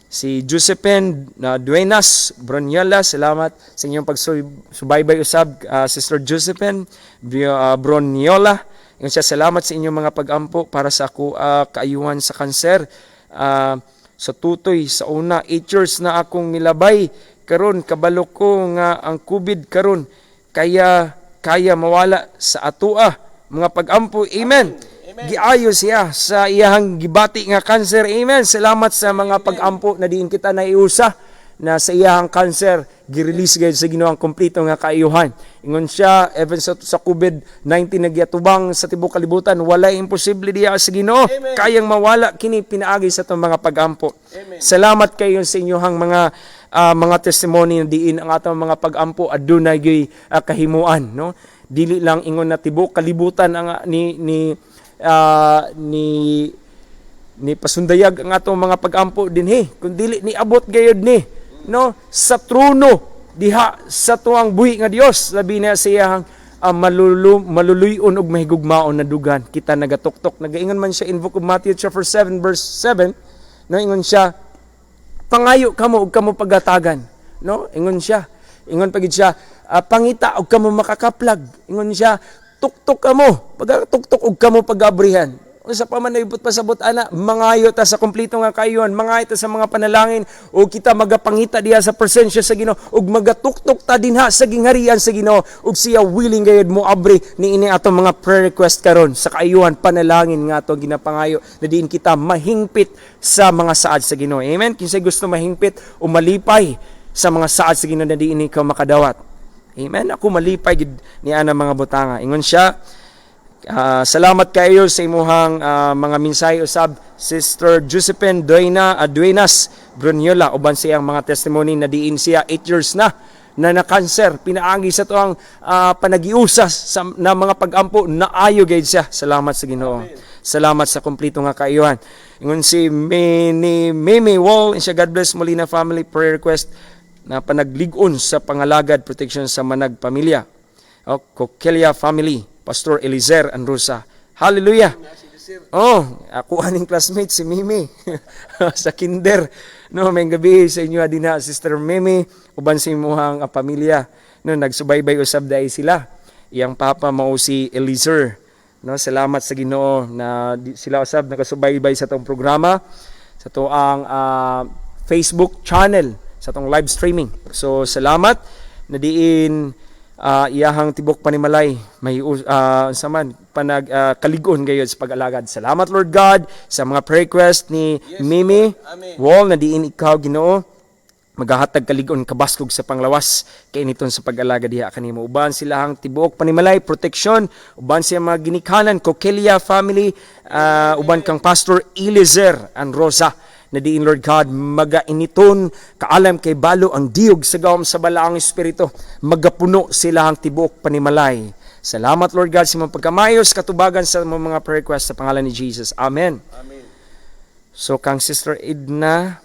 Si Josephine na Duenas Broniela, salamat sa inyong pagsubaybay usab, Sister Josephine Broniola. Ingon siya, salamat sa inyong mga pagampo para sa ako kaayuhan sa kanser. Sa tutoy sa una, 8 years na akong milabay karon, kabalo ko nga ang COVID karon kaya kaya mawala sa atoa mga pagampo. Amen. Giayo siya sa iyahang gibati nga cancer. Amen. Salamat sa mga pagampo na diin kita naiusa na sa iyahang cancer gi-release gayud sa Ginoo ang kompleto nga kaayuhan. Ingon siya, even sa COVID-19 nagyatubang sa tibuok kalibutan, wala imposible diha sa Ginoo. Kayang mawala kini pinaagi sa atong mga pagampo. Salamat kayo sa inyong mga testimony na diin ang atong mga pagampo adunay gyud kahimuan, no? Dili lang ingon na tibuok kalibutan ang ni ni ah, ni ni pasundayag ang atong mga pagampo dinhi, kun dili niabot gayud ni, no, sa trono diha sa tuang buhi nga Dios, labi na sa iyang maluluyon ug mahigugmaon na dugan. Kita nagatuktok, nagaingon man siya in Book of Matthew chapter 7 verse 7, no? Ingon siya, "Pangayo kamo ug kamo pagatagan," no? Ingon siya, ingon pagid siya, "Pangita ug kamo makakaplag." Ingon siya, "Tuktok kamo, pagatuktok ug kamo pagabrihan." Unsa pa man naibot pasabot ana, mangayo ta sa kompleto nga kaayuhan, mangayo ta sa mga panalangin ug kita magapangita diha sa presensya sa Ginoo ug magatuktok ta dinha sa gingharian sa Ginoo ug siya willing gayud mo abri niini atong mga prayer request karon sa kaayuhan, panalangin nga atong ginapangayo na diin kita mahingpit sa mga saad sa Ginoo. Amen. Kinsay gusto mahingpit o malipay sa mga saad sa Ginoo na diin ikaw makadawat? Amen. Ako malipay gid ni ana mga butanga. Ingon siya, salamat kayo sa imuhang mga mensahe usab, Sister Josephine Duenas Bruniola, uban siyang mga testimony na diin siya 8 years na na na-cancer, pinaagi sa tuang panagiusas na mga pagampo, naayo gayud siya. Salamat sa Ginoo. Salamat sa kompleto nga kaayuhan. Ingon si Mini Mimi Wall siya, "God bless Molina family, prayer request na panaglig-on sa pangalagad, protection sa manag pamilya." O, Coquelia family, Pastor Elizer Androsa. Hallelujah. Oh, ako aning classmate si Mimi sa kinder. No, may gabi sa inyo dinha, Sister Mimi, uban sa imuhang pamilya. No, nagsubaybay usab dai sila. Iyang papa mao si Elizer. No, salamat sa Ginoo na sila usab nakasubaybay sa atong programa. Sa atoang Facebook channel, sa atong live streaming. So salamat na diin iyahang tibok panimalay may unsa man panag kalig-on gayud sa pag-alagad. Salamat, Lord God, sa mga prayer request ni Mimi Amen. Wall na diin ikaw, Ginoo, magahatag kalig-on, kabaskog sa panglawas kay niton sa pag-alaga diha kanimo, uban silahang tibuok panimalay, proteksyon, uban siya mga ginikanan, Coquelia family, uban kang Pastor Eliezer and Rosa na diin, Lord God, magainiton kaalam kay balo ang diyog sa gawom sa balaang espiritu, magapuno silahang tibuok panimalay. Salamat, Lord God, sa mga pagkamayos katubagan sa mga prayer request sa pangalan ni Jesus. Amen. Amen. So kang Sister Edna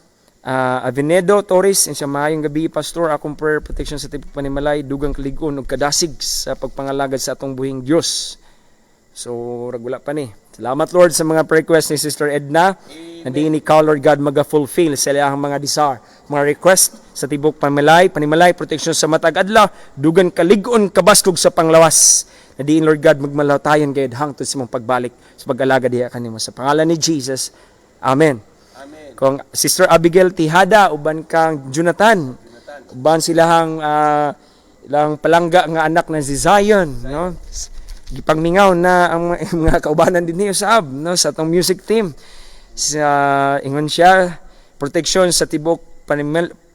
Avenedo Torres, siya, "Maayong gabi, Pastor, akong prayer, protection sa tibok panimalay, dugang kalig-on ug kadasig sa pagpangalagad sa atong buhing Dios." So rag wala pa ni. Salamat, Lord, sa mga prayer request ni Sister Edna. Na diin ikaw, Lord God, maga-fulfill sa iyang mga desire, mga request sa tibok panimalay, protection sa matag adlaw, dugang kalig-on, kabaskog sa panglawas. Na diin, Lord God, magmalatayon gayud hangtod sa imong pagbalik sa pag-alaga diha kanimo sa pangalan ni Jesus. Amen. Amen. Kung Sister Abigail Tihada uban kang Jonathan, uban silahang ilang palangga nga anak na si Zion, no? Gipangmingaw na ang mga kaubanan din niyo sa ab, no, sa atong music team. Sa ingon siya, protection sa tibok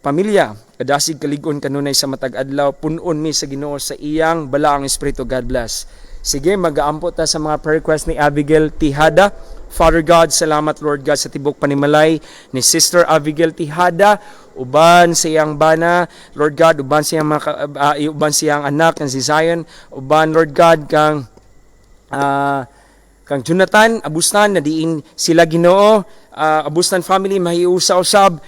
pamilya, kadasig, kalig-on kanunay sa matag adlaw, punon mi sa Ginoo sa iyang balaang espiritu. God bless. Sige, magaampo ta sa mga prayer request ni Abigail Tihada. Father God, salamat, Lord God, sa tibok panimalay ni Sister Abigail Tihada, uban sa iyang bana, Lord God, uban sa iyang anak nga si Zion, uban, Lord God, kang Jonathan Abustan na diin sila, Ginoo, Abustan family mahiusa usab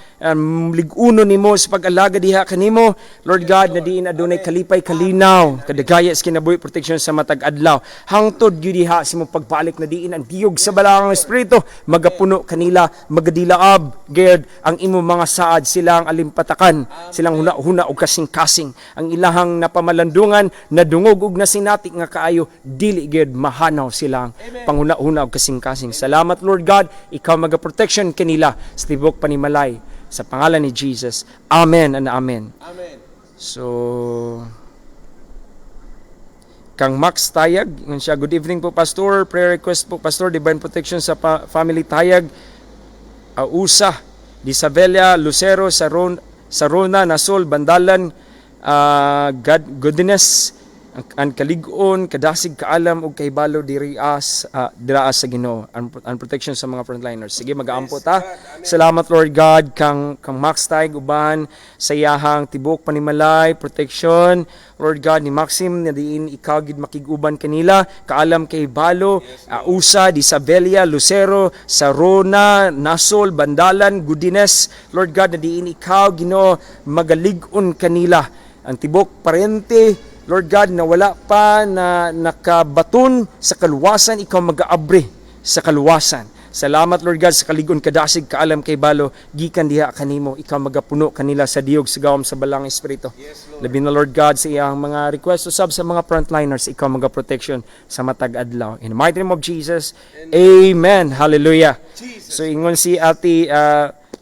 lig-uno nimo sa pag-alaga diha kanimo, Lord God, na diin adunay kalipay, kalinaw, kadagaya sa kinabuhi, protection sa matag adlaw hangtod gyud diha sa imong pagbalik, na diin ang diyog sa balaang espiritu magapuno kanila, magadilaab gayud ang imong mga saad, silang alimpatakan, silang huna-huna og kasing-kasing, ang ilahang napamalandungan nadungog og nasinati nga kaayo, dili gyud mahanaw silang panghuna-huna og kasing-kasing. Salamat, Lord God, ikaw maga-protection kanila sa tibok panimalay sa pangalan ni Jesus. Amen and amen. Amen. So kang Max Tayag, ingon siya, "Good evening po, Pastor. Prayer request po, Pastor, divine protection sa family Tayag, Usa, Disabella, Lucero, Saron, Sarona, Nasol, Bandalan, God, goodness, ang kalig-on, kadasig, kaalam ug kahibalo diri as dira sa Ginoo ang protection sa mga frontliners." Sige, magaampo ta. Salamat, Lord God, kang Max Tayag uban sa iyahang tibok panimalay, protection, Lord God, ni Maxim na diin ikaw gid makig-uban kanila, kaalam, kahibalo, Usa, Disabella, Lucero, Sarona, Nasol, Bandalan, Goodiness, Lord God, na diin ikaw, Ginoo, magalig-on kanila. Ang tibok parente, Lord God, na wala pa na nakabaton sa kaluwasan, ikaw mag-aabre sa kaluwasan. Salamat, Lord God, sa kalig-on, kadasig, kaalam, kahibalo gikan diha kanimo. Ikaw magapuno kanila sa diyog sa gawom sa balang espiritu. Labi na, Lord God, sa iyang mga request usab sa mga frontliners, ikaw maga-protection sa matag adlaw. In the mighty name of Jesus, amen. Hallelujah. So ingon si Ate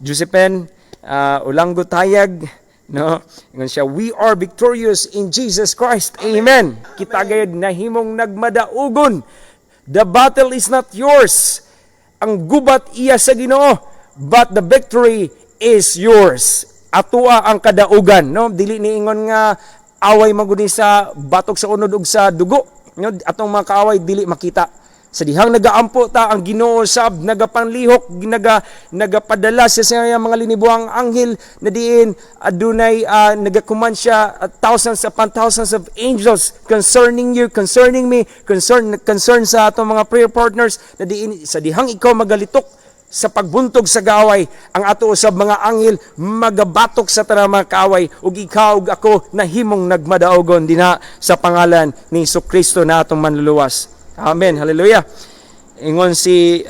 Josephine Ulango Tayag, no? Ingon siya, "We are victorious in Jesus Christ." Amen. Kita gayud nahimong nagmadaugon. The battle is not yours. Ang gubat iya sa Ginoo, but the victory is yours. Atoa ang kadaugan, no? Dili ni ingon nga away man gud ni sa batok sa unod ug sa dugo, no? Atong mga kaaway dili makita. Sa dihang nagaampo ta, ang Ginoo sab nagapanlihok, nagapadala sa siya mga linibuang anghel na diin adunay nagakuman siya thousands upon thousands of angels concerning you, concerning me, concern sa atong mga prayer partners, na diin sa dihang ikaw magalitok sa pagbuntog sa gaway, ang ato usab mga anghel magabatok sa tanang mga kaaway ug ikaw ug ako nahimong nagmadaogon dinha sa pangalan ni Kristo na atong manluluwas. Amen. Hallelujah. Ingon si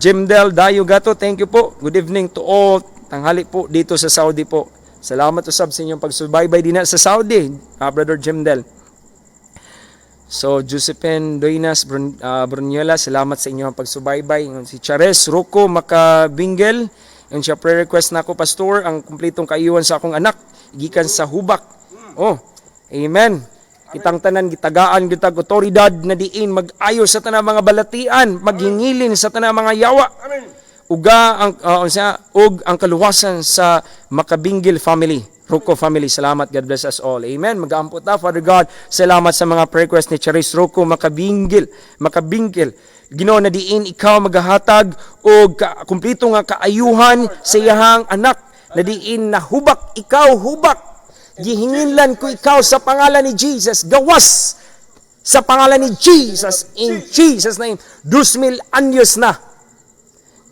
Jim Del Dayo Gato, thank you po. Good evening to all. Tanghali po dito sa Saudi po. Salamat usab sa inyong pagsubaybay dinha sa Saudi, Brother Jim Del. So, Josephine Doinas Bruniola, salamat sa inyong pagsubaybay. Ingon si Chares Rocco Makabingel, ingon siya, "Prayer request nako, Pastor, ang kumpletong kaayuhan sa akong anak, gikan sa hubak." Oh, amen. Kitang tanan gitagaan gyud tag otoridad na diin mag-ayo sa tanang mga balatian, maghingilin sa tanang mga yawa. Amen. Uga ang unsa ug ang kaluwasan sa Makabingil family. Rocco family, salamat. God bless us all. Amen. Magaampo ta. Father God, salamat sa mga prayer request ni Charis Rocco Makabingil. Makabingil. Ginoo, na diin ikaw magahatag og kumpleto nga kaayuhan sa iyahang anak. Na diin nahubak ikaw, hubak. Gihinginlan ko ikaw sa pangalan ni Jesus. Gawas sa pangalan ni Jesus. In Jesus' name. 2000 anyos na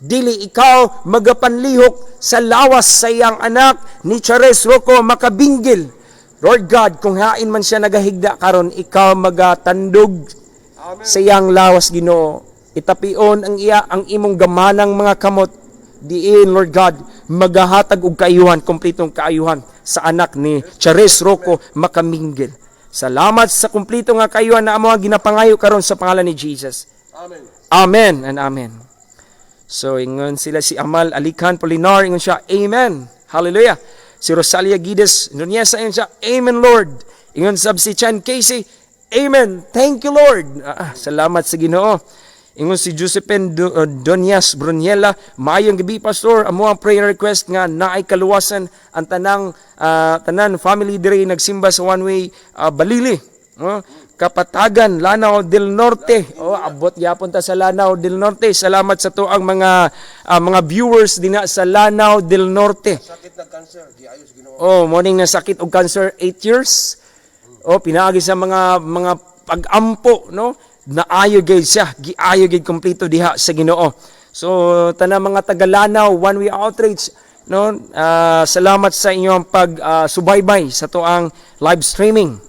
dili ikaw magapanlihok sa lawas sa iyang anak ni Chares Rocco Makabingil. Lord God, kung hain man siya nagahigda karon, ikaw magatandog sa iyang lawas, Ginoo. Itapion ang iya ang imong gamanang mga kamot diin, Lord God, magahatag og kaayuhan, kompletong kaayuhan sa anak ni Chares Rocco Makaminggil. Salamat sa kumpleto nga kaayuhan na amo ang ginapangayo karon sa pangalan ni Jesus. Amen. Amen and amen. So, ingon sila si Amal Alikan Polinar, ingon siya, "Amen." Hallelujah. Si Rosalia Gides Nunez, ingon siya, "Amen, Lord." Ingon sab si Chan Casey, "Amen. Thank you, Lord." Salamat sa Ginoo. Ingon si Josephine Donias Bruniela, "Maayong gabi, Pastor. Amo ang prayer request nga naay kaluwasan ang tanan family diri nagsimba sa One Way Balili. Oh, Kapatagan, Lanao del Norte." Oh, abot yapon ta sa Lanao del Norte. Salamat sa tuang mga viewers dinha sa Lanao del Norte. Sakit ng cancer, giayos Ginoo. Oh, morning na sakit og cancer 8 years. Oh, pinaagi sa mga pag-ampo, no? Naayo gyud siya, giayo gyud kompleto diha sa Ginoo. So, tanang mga taga Lanao, One Way Outreach, no? Salamat sa inyong pag subaybay sa tuang live streaming.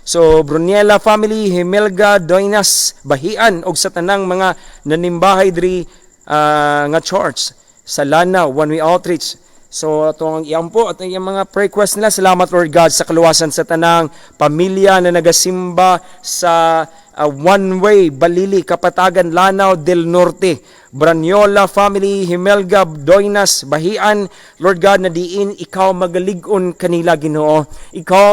So, Bruniela family, Himelga Doinas, Bahian og sa tanang mga nanimbahay diri nga church sa Lanao, One Way Outreach. So atong iampo at ang mga prayer request nila. Salamat, Lord God, sa kaluwasan sa tanang pamilya na nagasimba sa One Way Balili, Kapatagan, Lanao del Norte. Branyola family, Himelga Doinas, Bahian, Lord God, na diin ikaw magalig-on kanila, Ginoo. Ikaw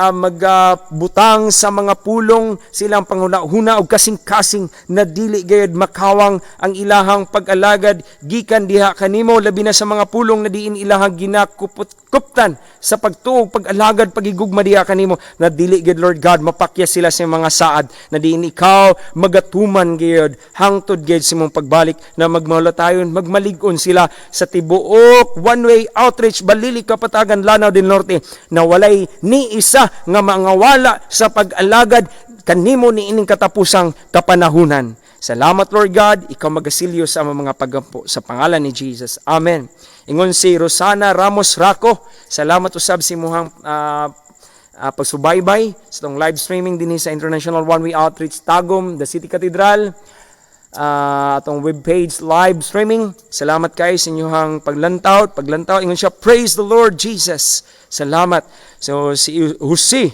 magabutang sa mga pulong silang panghuna-huna og kasing-kasing na dili gayud makawang ang ilahang pag-alagad gikan diha kanimo, labi na sa mga pulong na diin ilahang ginakupot-kuptan sa pagtuo, pag-alagad, pagigugma diha kanimo, na dili gid, Lord God, mapakya sila sa mga saad, na diin ikaw magatuman gayud hangtod gayud sa imong pagbalik, na magmalatayon, magmalig-on sila sa tibuok One Way Outreach Balili, Kapatagan, Lanao del Norte, na walay ni isa nga mangawala sa pag-alagad kanimo niining katapusang kapanahunan. Salamat, Lord God, ikaw magasilyo sa among mga pagampo sa pangalan ni Jesus. Amen. Ingon si Rosana Ramos Raco, salamat usab sa imuhang pagsubaybay sa tong live streaming dinhi sa International One Way Outreach Tagum, the City Cathedral. Atong webpage live streaming. Salamat kay sa inyong paglantaw, paglantaw. Ingon siya, "Praise the Lord Jesus." Salamat. So si Jose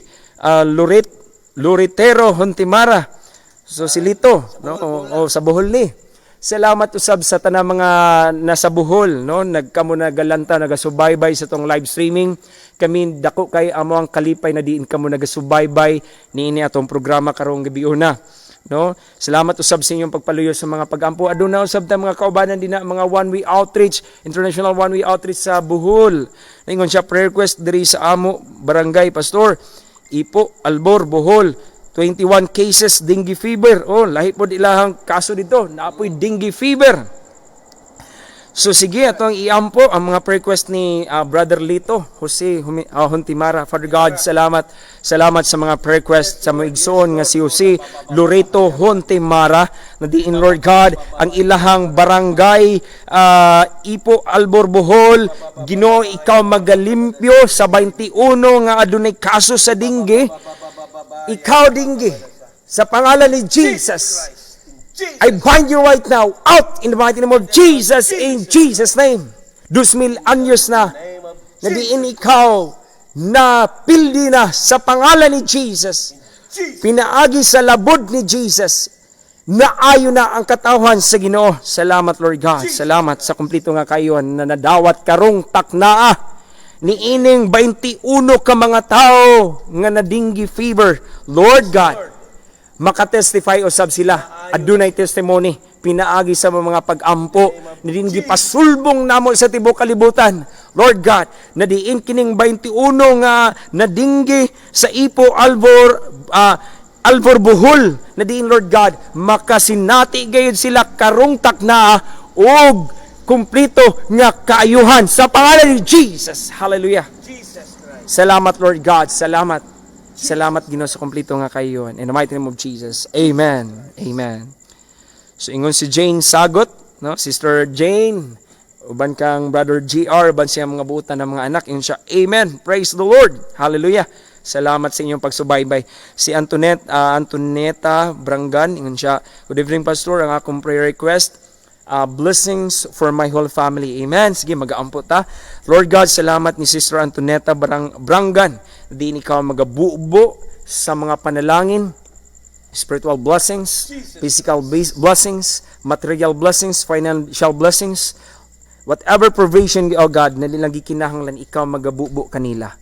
Loretero Hontimara. So si Lito, no? O sa Bohol ni. Salamat usab sa tanang mga nasa Bohol, no? Nagkamo nagalantaw, nagasubaybay sa tong live streaming. Kami dako kay amo ang kalipay na diin kamo nagasubaybay niini atong programa karong gabi una. No? Salamat usab sa inyong pagpaluyo sa mga pagampo. Aduna usab ta mga kaubanan dinha, mga One Way Outreach, International One Way Outreach sa Bohol. Ingon siya, "Prayer request diri sa amo barangay, Pastor. Ipo, Albor, Bohol. 21 cases dengue fever." Oh, lahi pod ilahang kaso dito. Naa poy dengue fever. So sige, atong iampo ang mga prayer request ni Brother Lito Jose Hontimara. Father God, salamat. Salamat sa mga prayer request sa mga igsoon nga si Jose Loreto Hontimara, na diin, Lord God, ang ilahang barangay Ipo, Albor, Bohol, Ginoo, ikaw magalimpyo sa 21 nga adunay kaso sa dengue. Ikaw, dengue, sa pangalan ni Jesus, I bind you right now out in the mighty name of Jesus, in Jesus' name. 2000 anyos na na diin ikaw na pildi na sa pangalan ni Jesus. Pinaagi sa labod ni Jesus, naayo na ang katawhan sa Ginoo. Salamat, Lord God. Salamat sa kumplito nga kaayuhan na nadawat karong taknaa ni ining 21 ka mga tao nga na-dengue fever. Lord God, makatestify usab sila. Adunay testimony pinaagi sa mga pag-ampo na diin gipasulbong namo sa tibuok kalibutan. Lord God, na diin kining 21 nga na-dengue sa Ipo Albor, Bohol, na diin, Lord God, makasinati gayud sila karong taknaa og kumplito nga kaayuhan sa pangalan ni Jesus. Hallelujah. Jesus Christ. Salamat, Lord God. Salamat. Salamat, Ginoo, sa kumplito nga kaayuhan. In the mighty name of Jesus. Amen. Amen. So ingon si Jane Sagot, no? Sister Jane, uban kang Brother GR, uban siya mga buutan ng mga anak. Ingon siya, "Amen. Praise the Lord." Hallelujah. Salamat sa inyong pagsubaybay. Si Antonetta Brangan, ingon siya, "Good evening, Pastor. Ang akong prayer request, blessings for my whole family." Amen. Sige, mag-aampo ta. Lord God, salamat ni Sister Antonetta Brangan. Diin ikaw magabubo sa mga panalangin, spiritual blessings, physical blessings, material blessings, financial blessings, whatever provision, oh God, na nilang gikinahanglan, ikaw magabubo kanila.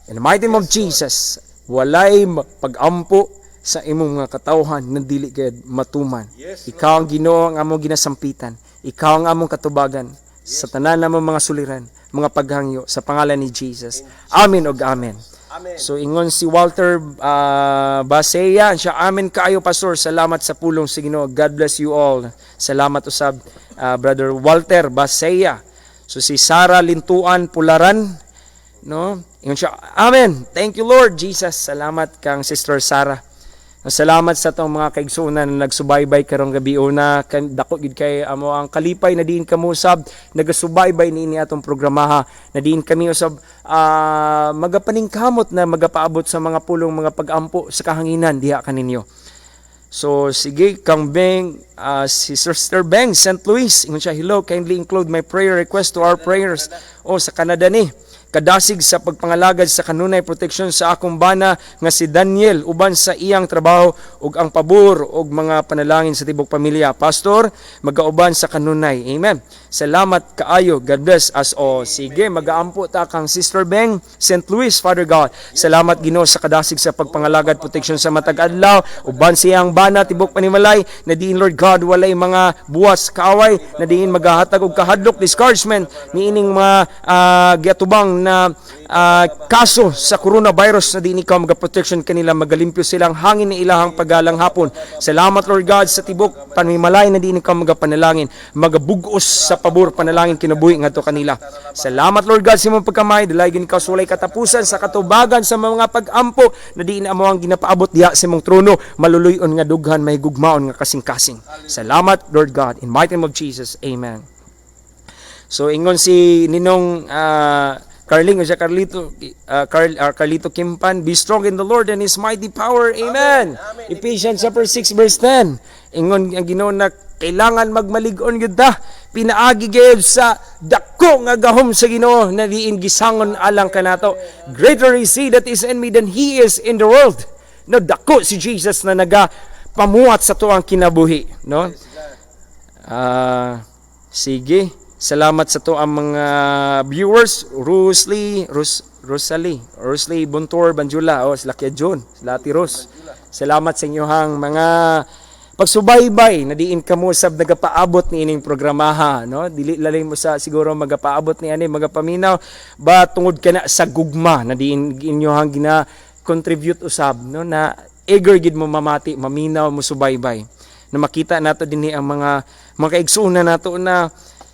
In the mighty name of Jesus, walay pag-ampo sa imong mga katawhan na dili gayud matuman. Ikaw ang Ginoo ang among ginasampitan. Ikaw ang among katubagan sa tanan namong mga suliran, mga paghangyo, sa pangalan ni Jesus. Amen ug amen. Amen. So ingon si Walter Baseya, siya, "Amen kaayo, Pastor. Salamat sa pulong sa Ginoo. God bless you all." Salamat usab, Brother Walter Baseya. So si Sara Lintuan Pularan, no? Ingon siya, "Amen. Thank you, Lord Jesus." Salamat kang Sister Sara. Salamat sa atong mga kaigsuonan na nagsubaybay karong gabi una. Dako gid kay amo ang kalipay na diin kamo usab nagasubaybay niini atong programaha, na diin kami usab magapaningkamot na magapaabot sa mga pulong, mga pag-ampo sa kahanginan diha kaninyo. So sige, kang Beng, si Sister Beng St. Louis, ingon siya, "Hello, kindly include my prayer request to our prayers." Oh, sa Canada ni. "Kadasig sa pagpangalagad sa kanunay proteksyon sa akong bana nga si Daniel uban sa iyang trabaho ug ang pabor og mga panalangin sa tibok pamilya. Pastor, magauban sa kanunay. Amen. Salamat kaayo. God bless us all." Sige, magaampo ta kang Sister Beng St. Louis. Father God, salamat, Ginoo, sa kadasig sa pagpangalagad, proteksyon sa matag adlaw uban siyang bana, tibok panimalay, na diin, Lord God, walay mga buwas kaaway na diin magahatag og kahadlok, discouragement niining mga giatubang na kaso sa coronavirus, na diin ikaw maga-protection kanila, magalimpyo silang hangin ni ilahang pagalang hapon. Salamat, Lord God, sa tibok panimalay na diin ikaw magapanalangin, magabugos sa pabor, panalangin, kinabuhi ngadto kanila. Salamat, Lord God, sa imong pagkamay, dalaygon ikaw sa walay katapusan sa katubagan sa mga pag-ampo na diin amo ang ginapaabot diha sa imong trono, maluluy-on nga dughan, may gugmaon nga kasing-kasing. Salamat, Lord God. In mighty name of Jesus. Amen. So ingon si Ninong Carling o siya Carlito Carlito Kimpan, "Be strong in the Lord and His mighty power." Amen. Amen. Ephesians chapter 6 verse 10. Ingon ang Ginoo na kailangan magmalig-on gyud ta pinaagi gyud sa dako nga gahom sa Ginoo na diin gisangon alang kanato. Greater is He that is in me than he is in the world. No, dako si Jesus na naga pamuhat sa tuang kinabuhi, no? Sige. Salamat sa to ang mga viewers. Rusli, Rosalie, Rosalie Buntor Banjula, oh, sila Kuya John, sila Ate Ros. Salamat sa inyohang mga pagsubaybay na diin kamo sab nagapaabot ni ining programaha, no? Dili lalay mo sa siguro magapaabot ni ani, magapaminaw ba, tungod kana sa gugma na diin inyohang gina contribute usab, no, na eager gid mo mamati, maminaw, mo subaybay, na makita nato dinhi ang mga kaigsuonan nato na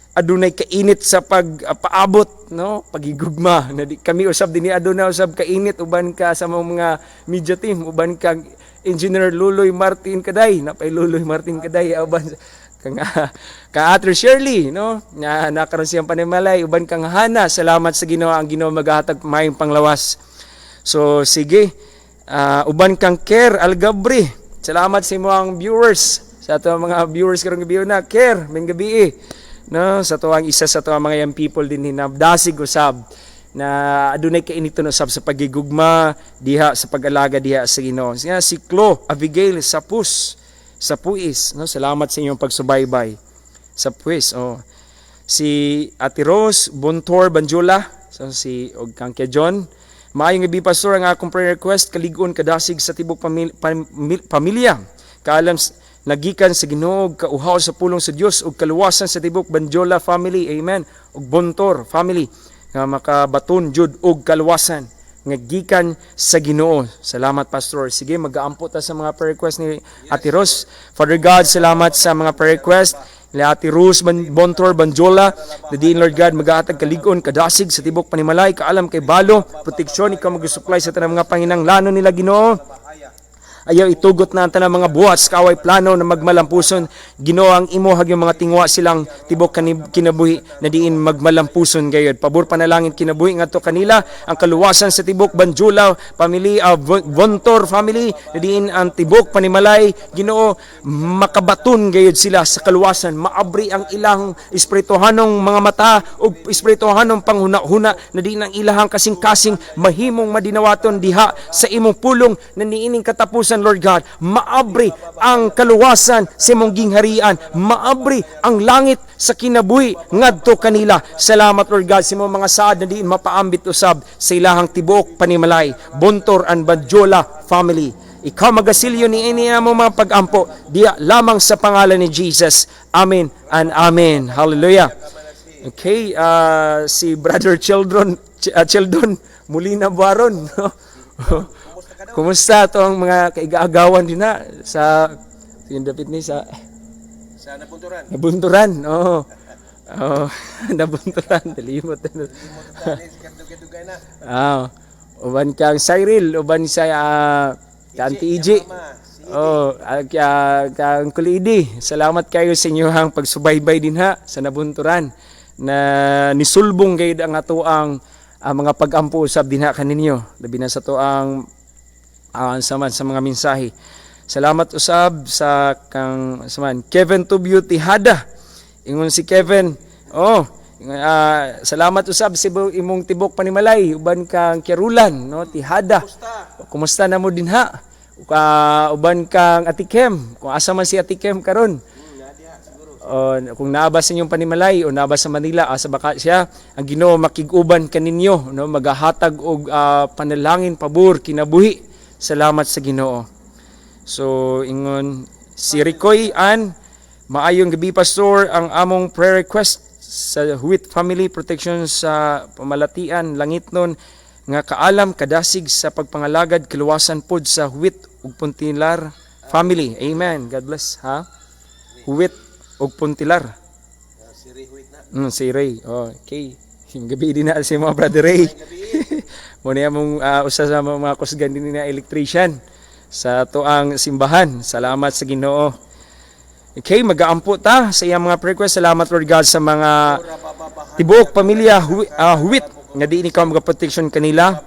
adunay kainit sa pagpaabot, no, pagigugma na di, kami usab dinhi aduna usab kainit uban ka sa mga media team, uban kang Engineer Luloy Martin Kaday, napay Luloy Martin Kaday, uban kang ka Ate Shirley, no, na nakaron siyang panimalay, uban kang Hana. Salamat sa Ginoo. Ang Ginoo magahatag maayong panglawas. So sige, uban kang Ker Algabri, salamat sa imong viewers, sa ato mga viewers karong gabi na Ker, maayong gabi, no, sa to ang isa sa to ang mga young people din na dasig usab. Na adunay kainiton usab sa pagigugma diha sa pag-alaga diha sa Ginoo. Nga si Clo Abigail Sapus sa Puis, no? Salamat sa inyong pagsubaybay sa Puis. Oh. Si Ate Rose Bontor Banjula, so si og kang kay John. Maayong gabi, Pastor. Ang akong prayer request, kalig-on, kadasig sa tibok pamilya. Kaalam nagikan sa Ginoo, kauhaw sa pulong sa Dios ug kaluwasan sa tibok Banjola family. Amen. Ug Bontor family nga makabaton jud og kaluwasan nga gikan sa Ginoo. Salamat, Pastor. Sige, magaampo ta sa mga prayer request ni Ate Rose. Father God, salamat sa mga prayer request ni Ate Rose Bontor Banjola. The diin, Lord God, magahatag kalig-on, kadasig sa tibok panimalay, kaalam kay balo, proteksyon, ikaw mag-supply sa tanang mga panginanglanon nila, Ginoo. Ayaw itugot na ang tanang mga buhat sa kaway plano na magmalampuson. Ginoo, ang imo hagyong mga tingwa silang tibok kinabuhi na diin magmalampuson gayod. Pabor panalangin kinabuhi ngadto kanila ang kaluwasan sa tibok Banjula family, Vontor family, na diin ang tibok panimalay, Ginoo, makabaton gayod sila sa kaluwasan. Maabri ang ilang espirituhanong mga mata ug espirituhanong panghuna-huna na diin ang ilahang kasing-kasing mahimong madinawaton diha sa imong pulong na niining katapusan, Lord God, maabri ang kaluwasan sa imong gingharian, maabri ang langit sa kinabuhi ngadto kanila. Salamat, Lord God, sa imong mga saad na diin mapaambit usab sa ilahang tibuok panimalay, Bontor and Badjola family. Ikaw magasilyo ni ini amo mga pagampo diya lamang sa pangalan ni Jesus. Amen and amen. Hallelujah. Okay, si Brother Children, Children Molina Buaron, no? Kumusta to ang mga kaigaagawan din na sa yung dapit ni sa Sa Nabunturan. Nabunturan. Oo. Oh, Nabunturan, dalimot. Dugay na. Ah, uban kang Cyril, uban sa kang TJ. Oh, kang Kulidi. Salamat kayo sa inyong pagsubaybay din ha sa Nabunturan na nisulbong gayud ang atoang mga pagampo usab dinha kaninyo. Labi na sa atoang saman sa mga mensahe. Salamat usab sa kang saman Kevin Tubio Tihada. Ingon si Kevin, oh, ingon, salamat usab sa imong tibok panimalay uban kang Kerulan, no, Tihada. Kumusta na mo dinha? Ka uban kang Atikem, kung asa man si Atikem karon. O, kung naa ba sa inyong panimalay o naa ba sa Manila, asa baka siya, ang Ginoo makig-uban kaninyo, no, magahatag og panalangin pabor kinabuhi. Salamat sa Ginoo. So ingon si Ricoy Ann, "Maayong gabi, Pastor. Ang among prayer request sa Huit Family, Protection sa pamalatian, langitnon nga kaalam, kadasig sa pagpangalagad, kaluwasan pod sa Huit ug Puntilar family. Amen. God bless." Ha, Huit ug Puntilar. Si Ray Huit na. Si Ray. Oh, okay. Yung gabi din na si mga Brother Ray. Mo niya mong usa sa mga kusgan din na electrician sa tuang simbahan. Salamat sa Ginoo. Okay, magaampo ta sa iyang mga prayer request. Salamat, Lord God, sa mga tibuok pamilya Huwit nga di ikaw mga protection kanila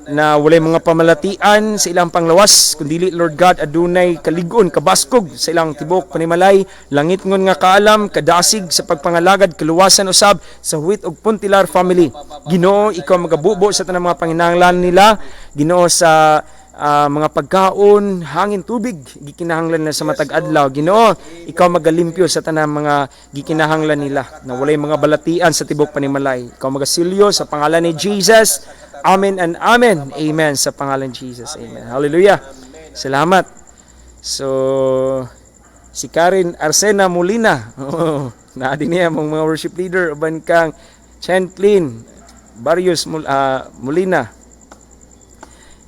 na walay mga pamalatian sa ilang panglawas kundili, Lord God, adunay kalig-on, kabaskog sa ilang tibuok panimalay, langitngon nga kaalam, kadasig sa pagpangalagad, kaluwasan usab sa Huwit ug Puntilar family. Ginoo, ikaw magabubo sa tanang mga panginahanglan nila, Ginoo, sa mga pagkaon, hangin, tubig, gikinahanglan nila sa matag adlaw. Ginoo, ikaw magalimpyo sa tanang mga gikinahanglan nila na walay mga balatian sa tibok panimalay. Ikaw magasilyo sa pangalan ni Jesus. Amen and amen. Amen sa pangalan ni Jesus. Amen. Hallelujah. Salamat. So, si Karen Arsena Molina. Oh, naa din niya mong mga worship leader uban kang Chantlin Barrios Molina.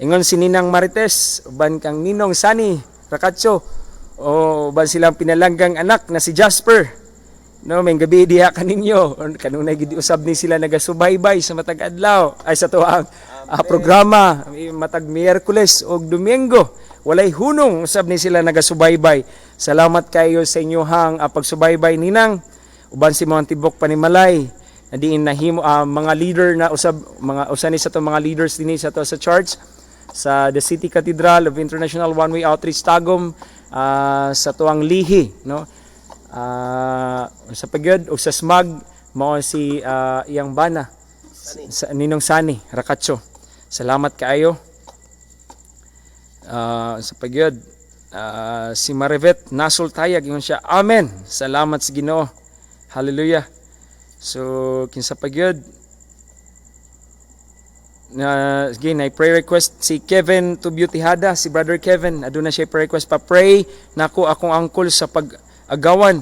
Ingon si Ninang Marites, uban kang Ninong Sani Racatso. O uban silang pinalanggang anak na si Jasper. No, may gabi diha kaninyo. Kanunay gid usab ni sila nagasubaybay sa matag adlaw ay sa tuang programa matag Miyerkules ug Domingo. Walay hunong usab ni sila nagasubaybay. Salamat kayo sa inyohang pagsubaybay, Ninang. Uban si mga tibok panimalay na diin nahimo mga leader na usab, mga usa ni sa to mga leaders dinhi sa to sa church sa the City Cathedral of International One Way Outreach Tagum, sa tuang lihi, no, sa pagyud og sa SMAG mao si iyang bana si Sa Ninong Sani Rakacho. Salamat kaayo. Sa pagyud, si Marivet Nasol Tayag, ingon siya, "Amen. Salamat sa Ginoo. Hallelujah." So kinsa pagyud na again ay prayer request si Kevin to Beauty Hada, si Brother Kevin, aduna siya prayer request, pa pray nako akong uncle sa pag-agawan,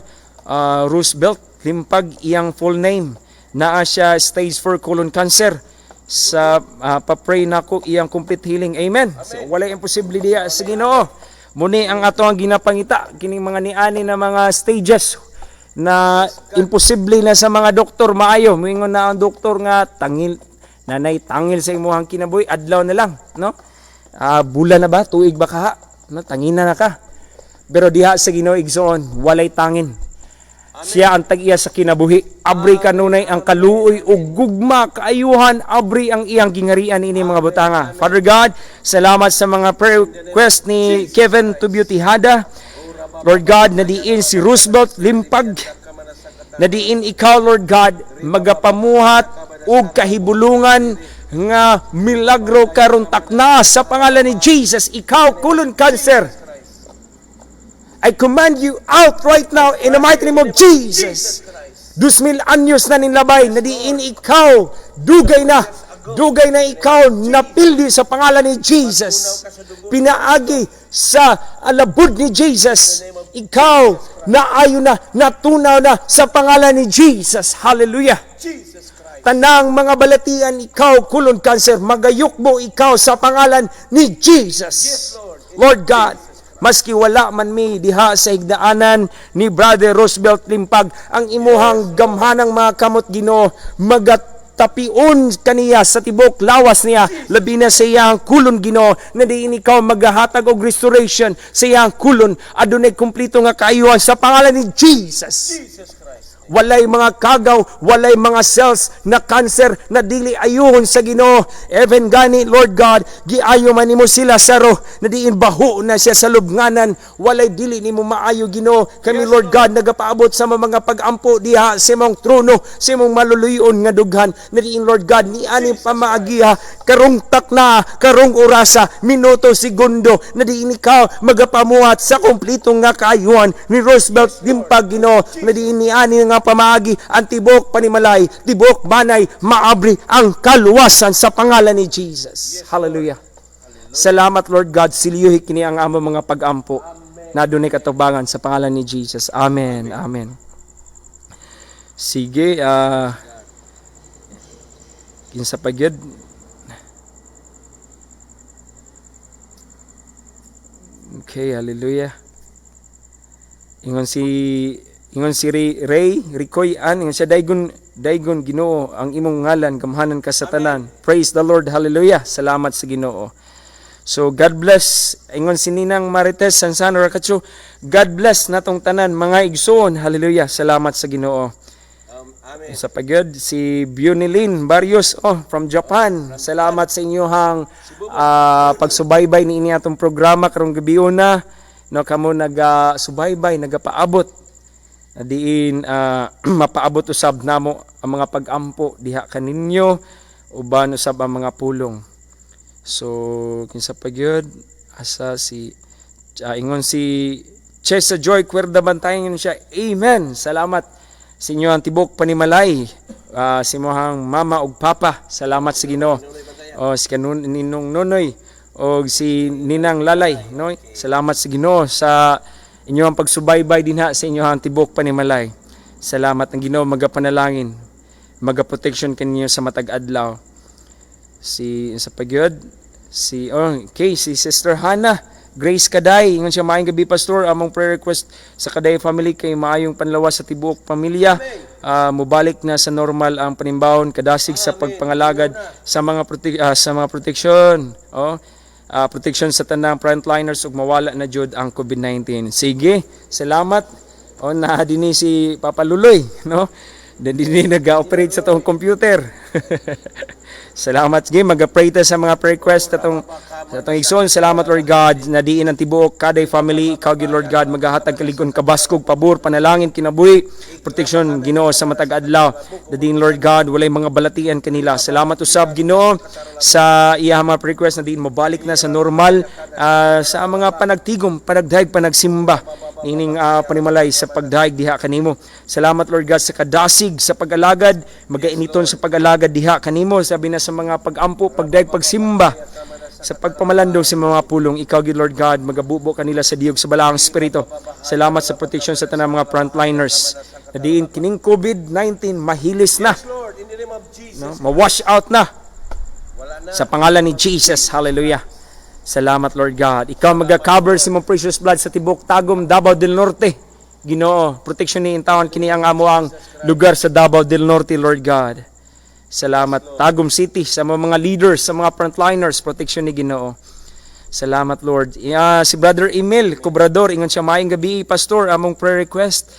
Roosevelt Limpag iyang full name, naa siya stage 4 colon cancer sa pa-pray nako iyang complete healing. Amen. So, wala imposible diya sa Ginoo. Muni ang ato ang ginapangita kining mga niani na mga stages na imposible na sa mga doktor maayo. Moingon na ang doktor nga tangil nanay, tangil sa imuhang kinabuhi, adlaw na lang, no? Bulan na ba, tuig ba kaha, no? Tangina na ka. Pero diha sa Ginoo, igsoon, walay tangin. Siya ang tag-iya sa kinabuhi. Abri kanunay ang kaluoy ug gugma, kaayuhan, abri ang iyang gingarian ini mga butanga. Father God, salamat sa mga prayer request ni Kevin to Beauty Hada. Lord God, nadiin si Roosevelt Limpag, na diin ikaw, Lord God, magapamuhat og kahibulungan nga milagro karon takna sa pangalan ni Jesus. Ikaw, colon cancer, I command you out right now in the mighty name of Jesus. 2,000 anyos na ninlabay na diin ikaw, dugay na, dugay na ikaw napildi sa pangalan ni Jesus. Pinaagi sa alabod ni Jesus, ikaw naayo na, natunaw na sa pangalan ni Jesus. Hallelujah. Tanang mga balatian, ikaw colon cancer, magayukbo ikaw sa pangalan ni Jesus. Lord God, maski wala man mi diha sa higdaanan ni Brother Roosevelt Limpag, ang imuhang gamhanang mga kamot, Ginoo, magatapion kaniya sa tibok lawas niya, labi na sa iyang kulon, Ginoo, na diin ikaw magahatag og restoration sa iyang kulon, adunay kumpleto nga kaayuhan sa pangalan ni Jesus. Walay mga kagaw, walay mga cells na cancer na dili ayuhon sa Ginoo. Even gani, Lord God, giayo man nimo sila saro na diin baho na siya sa lubnganan. Walay dili nimo maayo, Ginoo. Kami, Lord God, nagapaabot sa mga pagampo diha sa imong trono, sa imong maluluyon nga dughan na diin, Lord God, ni ani pamaagiha karong takna, karong orasa, minuto, segundo, na diin ikaw magapamuhat sa kompleto nga kaayuhan ni Roosevelt Limpag, Ginoo, na diin ni ani nga pamaagi ang tibok panimalay, tibok banay, maabri ang kaluwasan sa pangalan ni Jesus. Hallelujah. Salamat, Lord God, silyuhi kini ang among mga pagampo na dunay katubangan sa pangalan ni Jesus. Amen. Amen. Sige, kinsa pa gyud? Okay, hallelujah. Ingon si Ray, Ray Ricoy An, ingon siya, "Daygon, daygon Ginoo ang imong ngalan, gamhanan ka sa tanan." Praise the Lord, hallelujah. Salamat sa Ginoo. So God bless. Ingon si Ninang Marites Sansano Rakacho, "God bless natong tanan mga igsoon." Hallelujah. Salamat sa Ginoo. Amen. Sa pagyud si Bunilin Barrios, oh, from Japan. Salamat sa inyohang pagsubaybay niini atong programa karong gabiuna, no? Kamo naga-subaybay, nagapaabot na diin mapaabot usab namo ang mga pagampo diha kaninyo uban usab ang mga pulong. So kinsa pa gyud? Asa si ingon si Chesa Joy Cuerda Bantayan siya, "Amen." Salamat sa inyo ang tibok panimalay, si mohang mama ug papa. Salamat sa Ginoo. O si kanun Ninong Nonoy og si Ninang Lalay, no? Salamat sa Ginoo sa inyong pagsubaybay dinha sa inyong tibok panimalay. Salamat. Ang Ginoo magapanalangin, magaprotection kaninyo sa matag adlaw. Si sa pagyud si, oh, okay, si Sister Hannah Grace Kaday, ingon siya, "Maayong gabi, Pastor. Among prayer request sa Kaday family kay maayong panlawas sa tibuok pamilya. Mubalik na sa normal ang panimbahon, kadasig sa pagpangalagad sa mga protection, oh, protection sa tanang frontliners ug mawala na jud ang COVID-19." Sige, salamat. Oh, na dinhi si Papa Luloy, no? Dinhi nag-operate sa tong computer. Salamat. Sige, mag-pray ta sa mga prayer request atong Sa atong igsoon, salamat, Lord God, na diin ang tibuok Kaday family, ikaw gyud, Lord God, magahatag kalig-on, kabaskog, pabor, panalangin, kinabuhi, protection, Ginoo, sa matag adlaw. Na diin, Lord God, walay mga balatian kanila. Salamat usab, Ginoo, sa iya mga request na diin mabalik na sa normal sa mga panagtigom, panagdayeg, panagsimba nining panimalay sa pagdayeg diha kanimo. Salamat, Lord God, sa kadasig sa pag-alagad, magainiton sa pag-alagad diha kanimo, sabi na sa mga pag-ampo, pagdayeg, pagsimba, sa pagpamalandong sa mga pulong. Ikaw gyud, Lord God, magabubo kanila sa diyog sa Balaang Espiritu. Salamat sa protection sa tanang mga frontliners. Na diin kining COVID-19 mahilis na, Lord, in the name of Jesus. No? Ma-wash out na Wala na. sa pangalan ni Jesus. Hallelujah. Salamat, Lord God. Ikaw maga-cover sa imong precious blood sa tibok Tagum, Davao del Norte. Ginoo, protection ni intawon kini ang amo ang lugar sa Davao del Norte, Lord God. Salamat, Tagum City, sa mga leaders, sa mga frontliners, protection ni Ginoo. Salamat, Lord. Si Brother Emil Cobrador, ingon siya, "Maayong gabi, Pastor, among prayer request,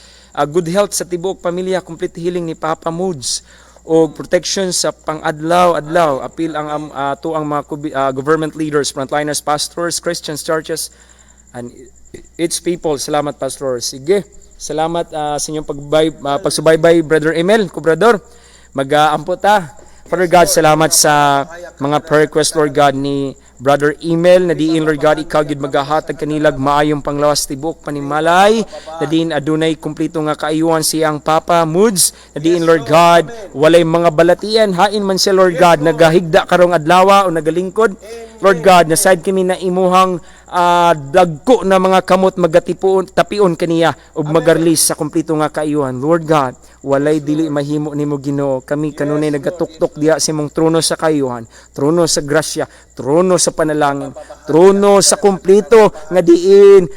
good health sa tibuok pamilya, complete healing ni Papa Moods o protection sa pangadlaw-adlaw. Apil ang ato ang mga government leaders, frontliners, pastors, Christian churches and its people. Salamat, Pastor." Sige. Salamat sa inyong pagsubaybay, Brother Emil Cobrador. Mag-aampo ta. Father God, salamat sa mga prayer request, Lord God, ni Brother Emil na diin, Lord God, ikaw gid magahatag kanilag maayong panglawas, tibuok panimalay, na diin adunay kumpleto nga kaayuhan siyang Papa Moods, na diin, Lord God, walay mga balatian, hain man siya, Lord God, nagahigda karong adlaw o nagalingkod. Lord God, nasayod kami na imuhang dagko na mga kamot magatipuon tapion kaniya ug magarlis sa kumpleto nga kaayuhan. Lord God, walay dili mahimo nimo, Ginoo. Kami kanunay nagatuktok diha sa imong trono sa kaayuhan, trono sa grasya, trono sa panalangin, trono sa kumpleto nga diin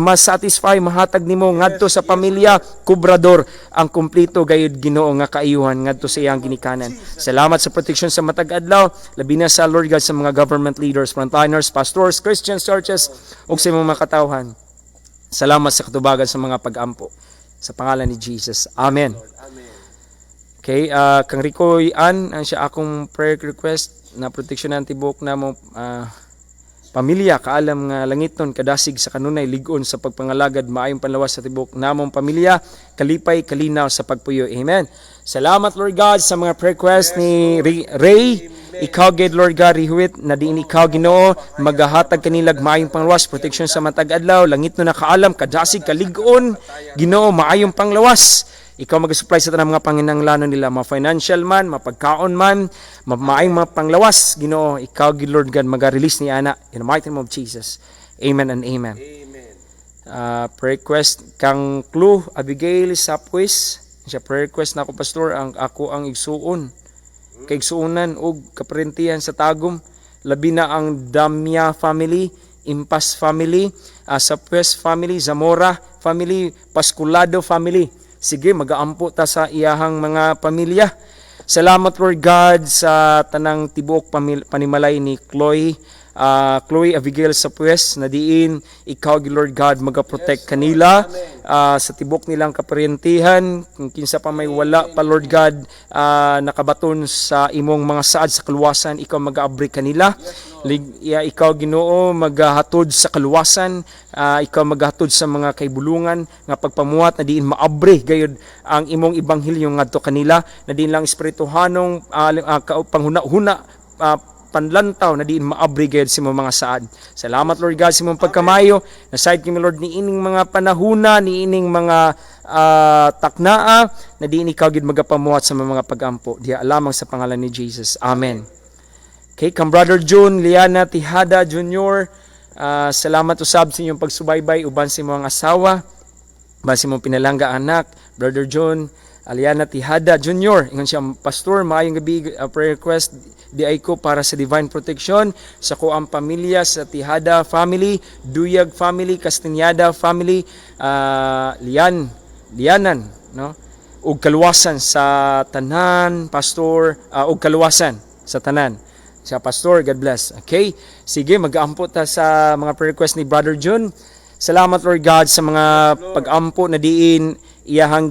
masatisfy, mahatag nimo ngadto sa pamilya Kubrador ang kumpleto gayud, Ginoo, nga kaayuhan ngadto sa iyang ginikanan. Salamat sa protection sa matag adlaw, labi na sa, Lord God, sa mga government leaders, frontliners, pastors, Christian churches ug sa imong mga katawhan. Salamat sa katubagan sa mga pag-ampo. Sa pangalan ni Jesus. Amen. Amen. Okay, kang Ricoy Ann, ang siya akong prayer request na protection ng tibok na mo pamilya, kaalam nga langiton, kadasig sa kanunay, lig-on sa pagpangalagad, maayong panlawas sa tibok namong pamilya, kalipay, kalinaw sa pagpuyo. Amen. Salamat, Lord God, sa mga prayer request ni Ray. Ikaw gid, Lord God, rihuit na diin ikaw, Ginoo, magahatag kanilag maayong panglawas, protection sa matag adlaw, langit no nakaalam, kadasig, kalig-on, Ginoo, maayong panglawas. Ikaw mag-supply sa tanang mga panginanglanon nila, ma financial man, mapagkaon man, maayong mga panglawas, Ginoo, ikaw gid, Lord God, maga-release ni ana in the mighty name of Jesus. Amen and amen. Amen. Prayer request kang Clue Abigail Sapwis. Siya prayer request na ako, Pastor, ang ako ang igsuon. Kay igsuonan og kaparentihan sa Tagum, labi na ang Damia family, Impas family, Sapwes family, Zamora family, Pasculado family. Sige, magaampo ta sa iyahang mga pamilya. Salamat, Lord God, sa tanang tibuok panimalay ni Chloe Abigail Sapues, na diin ikaw, Lord God, magaprotect kanila sa tibok nilang kaparentihan. Kung kinsa pa may wala pa, Lord God, nakabaton sa imong mga saad sa kaluwasan, ikaw magaabri kanila. Ya, ikaw, Ginoo, magahatod sa kaluwasan, ikaw magahatod sa mga kaibulungan nga pagpamuhat na diin maabre gayud ang imong ebanghelyo ngadto kanila, na diin lang espirituhanong panghuna-huna, panlantaw na diin maabri gayud sa imong mga saad. Salamat, Lord God, sa imong pagkamayo. Nasayod kami, Lord, niining mga panahuna, niining mga taknaa na diin ikaw gid magapamuhat sa mga pagampo. Diha lamang sa pangalan ni Jesus. Amen. Okay, kang Brother June, Liana Tihada Jr., salamat usab sa inyong pagsubaybay uban sa imong asawa, uban sa imong pinalangga anak, Brother June, Aliana Tihada Jr. Ingon siya, "Pastor, maayong gabi, prayer request di ay ko para sa divine protection sa ko ang pamilya sa Tihada family, Duyag family, Castañeda family, Lianan, no? Ug kaluwasan sa tanan, Pastor, ug kaluwasan sa tanan." Siya, "Pastor, God bless." Okay? Sige, mag-aampo ta sa mga prayer request ni Brother June. Salamat, Lord God, sa mga pag-ampo na diin. Iyahang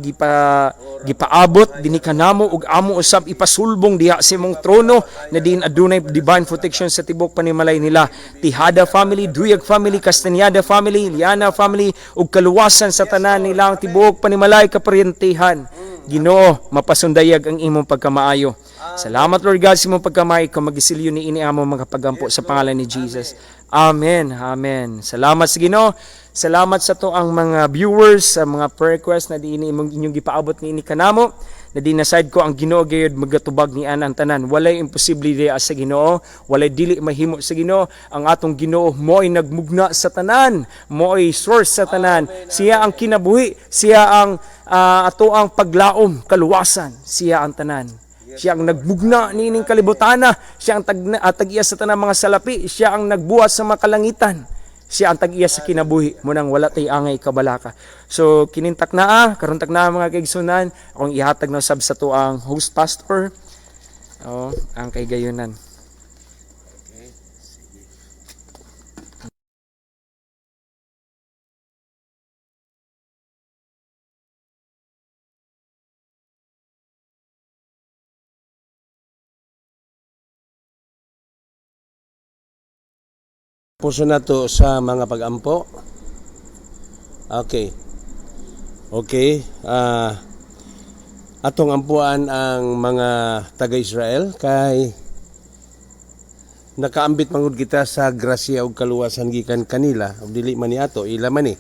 gipaabot dinhi kanamo ug amo usab ipasulbong diha sa imong trono na diin adunay divine protection sa tibok panimalay nila. Tihada family, Duyag family, Castañeda family, Liana family ug kaluwasan sa tanan nilang tibuok panimalay kaparyentihan. Ginoo, mapasundayag ang imong pagkamaayo. Salamat, Lord God, sa imong pagkamaayo. Ikaw magisilyo ni ini among mga pagampo sa pangalan ni Jesus. Amen. Amen. Salamat sa Ginoo. Salamat sa to ang mga viewers sa mga prayer request na diini imong inyong gipaabot niini kanamo. Na di naside ko ang Ginoo gayud magatubag ni ang tanan. Walay imposible diha sa Ginoo, walay dili mahimo sa Ginoo. Ang atong Ginoo mo'y nagmugna sa tanan, mo'y source sa tanan. Siya ang kinabuhi, siya ang ato ang paglaom, kaluwasan, siya ang tanan. Siya ang nagmugna niining kalibutana, siya ang tag-iya sa tanang mga salapi, siya ang nagbuhat sa mga kalangitan. Siya ang tag-iya sa kinabuhi mo nang wala tay angay kabalaka. So kinintak na karon tak na mga kaigsunan, akong ihatag na sab sa tuang host pastor. Oh, ang kaigayunan. Puso na to sa mga pagampo. Okay. Okay. Atong ampuan ang mga taga-Israel kay nakaambit mangud kita sa grasya ug kaluwasan gikan kanila ug dili man ni ato, ila man ni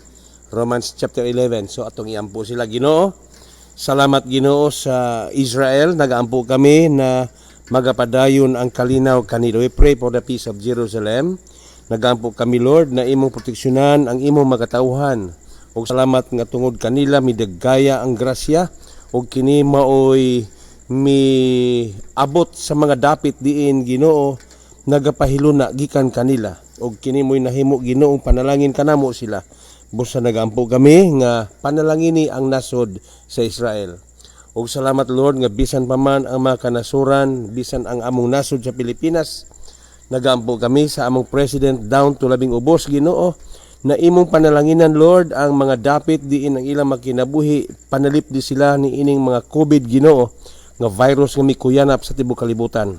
Romans chapter 11. So atong iampo sila. Ginoo, salamat Ginoo sa Israel. Nagaampo kami na magapadayon ang kalinaw kanila. We pray for the peace of Jerusalem. Nagaampo kami, Lord, na imong proteksyonan ang imong makatawhan ug salamat nga tungod kanila midagaya ang grasya ug kini maoy mi abot sa mga dapit diin, Ginoo, nagapahiluna gikan kanila ug kini mo'y nahimo, Ginoo, panalangin kanamo sila. Busa nagampo kami nga panalangini ang nasod sa Israel. Ug salamat, Lord, nga bisan pa man ang mga kanasuran, bisan ang among nasod sa Pilipinas, nagampo kami sa among president down to labing ubos, Ginoo, na imong panalanginan, Lord, ang mga dapit diin ang ilang makinabuhi, panalipdi sila ni ining mga COVID, Ginoo, nga virus nga mikuyanap sa tibuok kalibutan.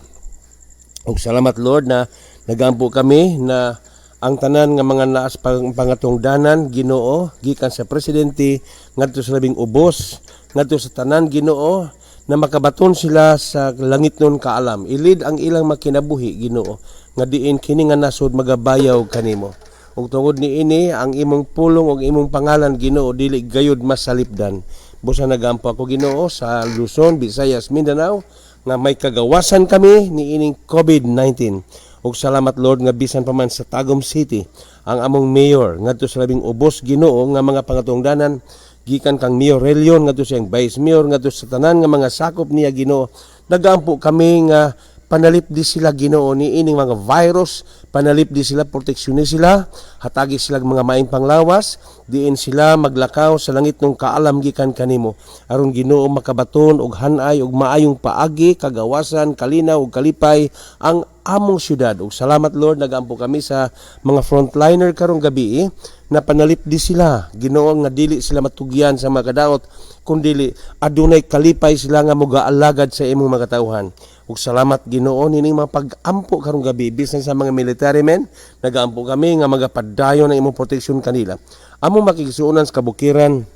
Ug salamat, Lord, na nagampo kami na ang tanan nga mga naas pangatungdanan, Ginoo, gikan sa presidente ngadto sa labing ubos, ngadto sa tanan, Ginoo, na makabaton sila sa langitnon kaalam. Ilid ang ilang makinabuhi, Ginoo, nga diin kini nga nasod magabayaw kanimo. Ug tungod niini ang imong pulong ug imong pangalan, Ginoo, dili gayud masalipdan. Busa nagampo ako, Ginoo, sa Luzon, Visayas, Mindanao nga may kagawasan kami niining COVID-19. Ug salamat, Lord, nga bisan pa man sa Tagum City ang among mayor ngadto sa labing ubos, Ginoo, nga mga pangatungdanan gikan kang Mayor Relion ngadto sa iyang Vice Mayor ngadto sa tanan nga mga sakop niya, Ginoo, nagaampo kami nga panalipdi sila, Ginoo, ni ining mga virus, panalipdi sila, proteksyon sila, hatagi sila mga maayong panglawas diin sila maglakaw sa langit ng kaalam gikan kanimo aron, Ginoo, makabaton og hanay og maayong paagi, kagawasan, kalinaw ug kalipay ang among syudad. Ug salamat, Lord, nagampo kami sa mga frontliner karong gabi na panalipdi sila, Ginoo, nga dili sila matugyan sa mga kadaot kundili adunay kalipay sila nga mogaalagad sa imong mga tawhan. Ug salamat, Ginoo, nining mga pag-ampo karong gabi. Bisan sa mga military men, nagaampo kami nga magapadayon ang imong proteksyon kanila. Among makigsuonan sa kabukiran,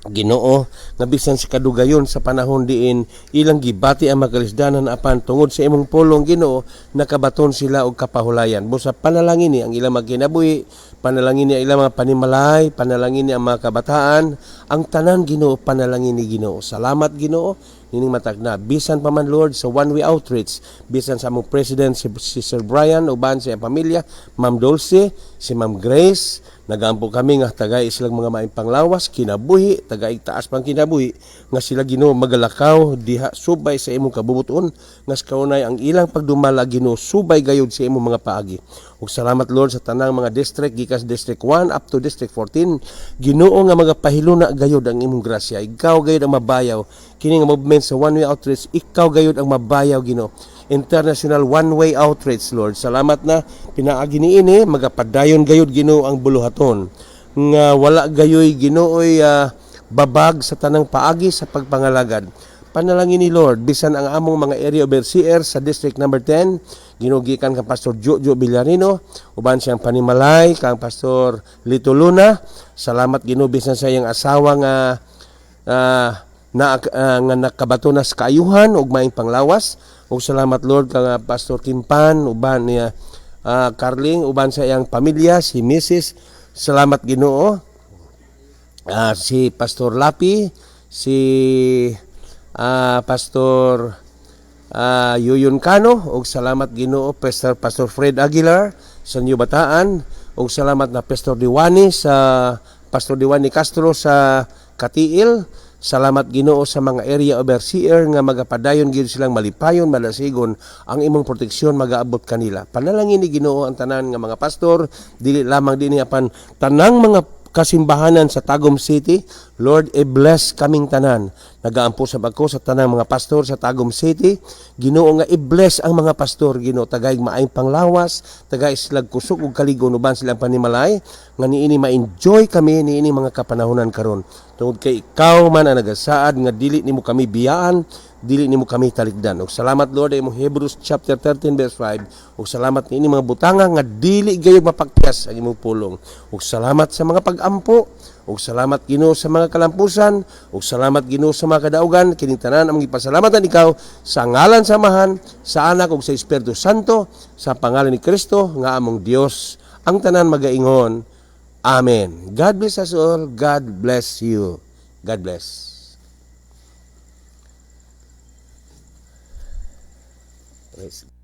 Ginoo, nga bisan sa kadugayon sa panahon diin ilang gibati ang makalisdanan, apan tungod sa imong pulong, Ginoo, nakabaton sila og kapahulayan. Busa panalangin ni ang ilang magkinabuhi, panalangin ni ang ilang mga panimalay, panalangin ni ang mga kabataan, ang tanan, Ginoo, panalangin ni Ginoo. Salamat, Ginoo, nining matag na bisan pa man, Lord, sa one way outreach, bisan sa among president si Sir Brian uban sa iyang pamilya, Ma'am Dulce, si Ma'am Grace, nagampo kami nga tagay silang mga maayong panglawas, kinabuhi, tagay taas pang kinabuhi nga sila, Ginoo, magalakaw diha subay sa imong kabubuton nga sa kaunay ang ilang pagdumala, Ginoo, subay gayud sa imong mga paagi. Ug salamat, Lord, sa tanang mga district gikan sa District 1 up to District 14, Ginoo, nga magapahiluna gayud ang imong grasya. Ikaw gayud ang mabayaw kini nga movement sa one way outreach. Ikaw gayud ang mabayaw, Ginoo, international one way outreach. Lord, salamat na pinaagi niini magapadayon gayud, Ginoo, ang buluhaton nga wala gayoy, Ginooy. Babag sa tanang paagi sa pagpangalagad. Panalangin ni, Lord, bisan ang among mga area overseer sa District number 10, Ginoo, gikan kang Pastor Jojo Villarino, uban siyang panimalay kang Pastor Lito Luna. Salamat, Ginoo, bisan sa iyang asawa nga na nga nakabato na sa kaayuhan ug maayong panglawas. Ug salamat, Lord, kang Pastor Kimpan, uban niya Carling, uban sa iyang pamilya si Mrs. Salamat, Ginoo. Si Pastor Lapi, si Pastor Yuyon Cano, ug salamat, Ginoo, Pastor Fred Aguilar sa New Bataan, ug salamat na Pastor Diwani Castro sa Katiil. Salamat, Ginoo, sa mga area overseer nga magapadayon gid silang malipayon, malasigon, ang imong proteksyon magaabot kanila. Panalangin ni, Ginoo, ang tanan nga mga pastor, dili lamang dinhi apan tanang mga kasimbahanan sa Tagum City. Lord, i-bless kaming tanan. Nagaampo sa ako sa tanang mga pastor sa Tagum City. Ginoo, nga i-bless ang mga pastor, Ginoo, tagay maayong panglawas, tagay sila kusog ug kaligon uban silang panimalay, nga niini ma-enjoy kami niini mga kapanahonan karon. Tungod kay ikaw man ang nagasaad nga dili nimo kami biyaan, dili nimo kami talikdan. Ug salamat, Lord, imong Hebrews chapter 13 verse 5. Ug salamat niini mga butanga nga dili gayud mapakyas ang imong pulong. Ug salamat sa mga pag-ampo. Ug salamat, Ginoo, sa mga kalampusan, ug salamat, Ginoo, sa mga kadaugan. Kining tanan among gipasalamatan ikaw sa ngalan sa Amahan, sa Anak ug sa Espiritu Santo, sa pangalan ni Kristo nga among Dios. Ang tanan magaingon, Amen. God bless us all. God bless you. God bless. Praise.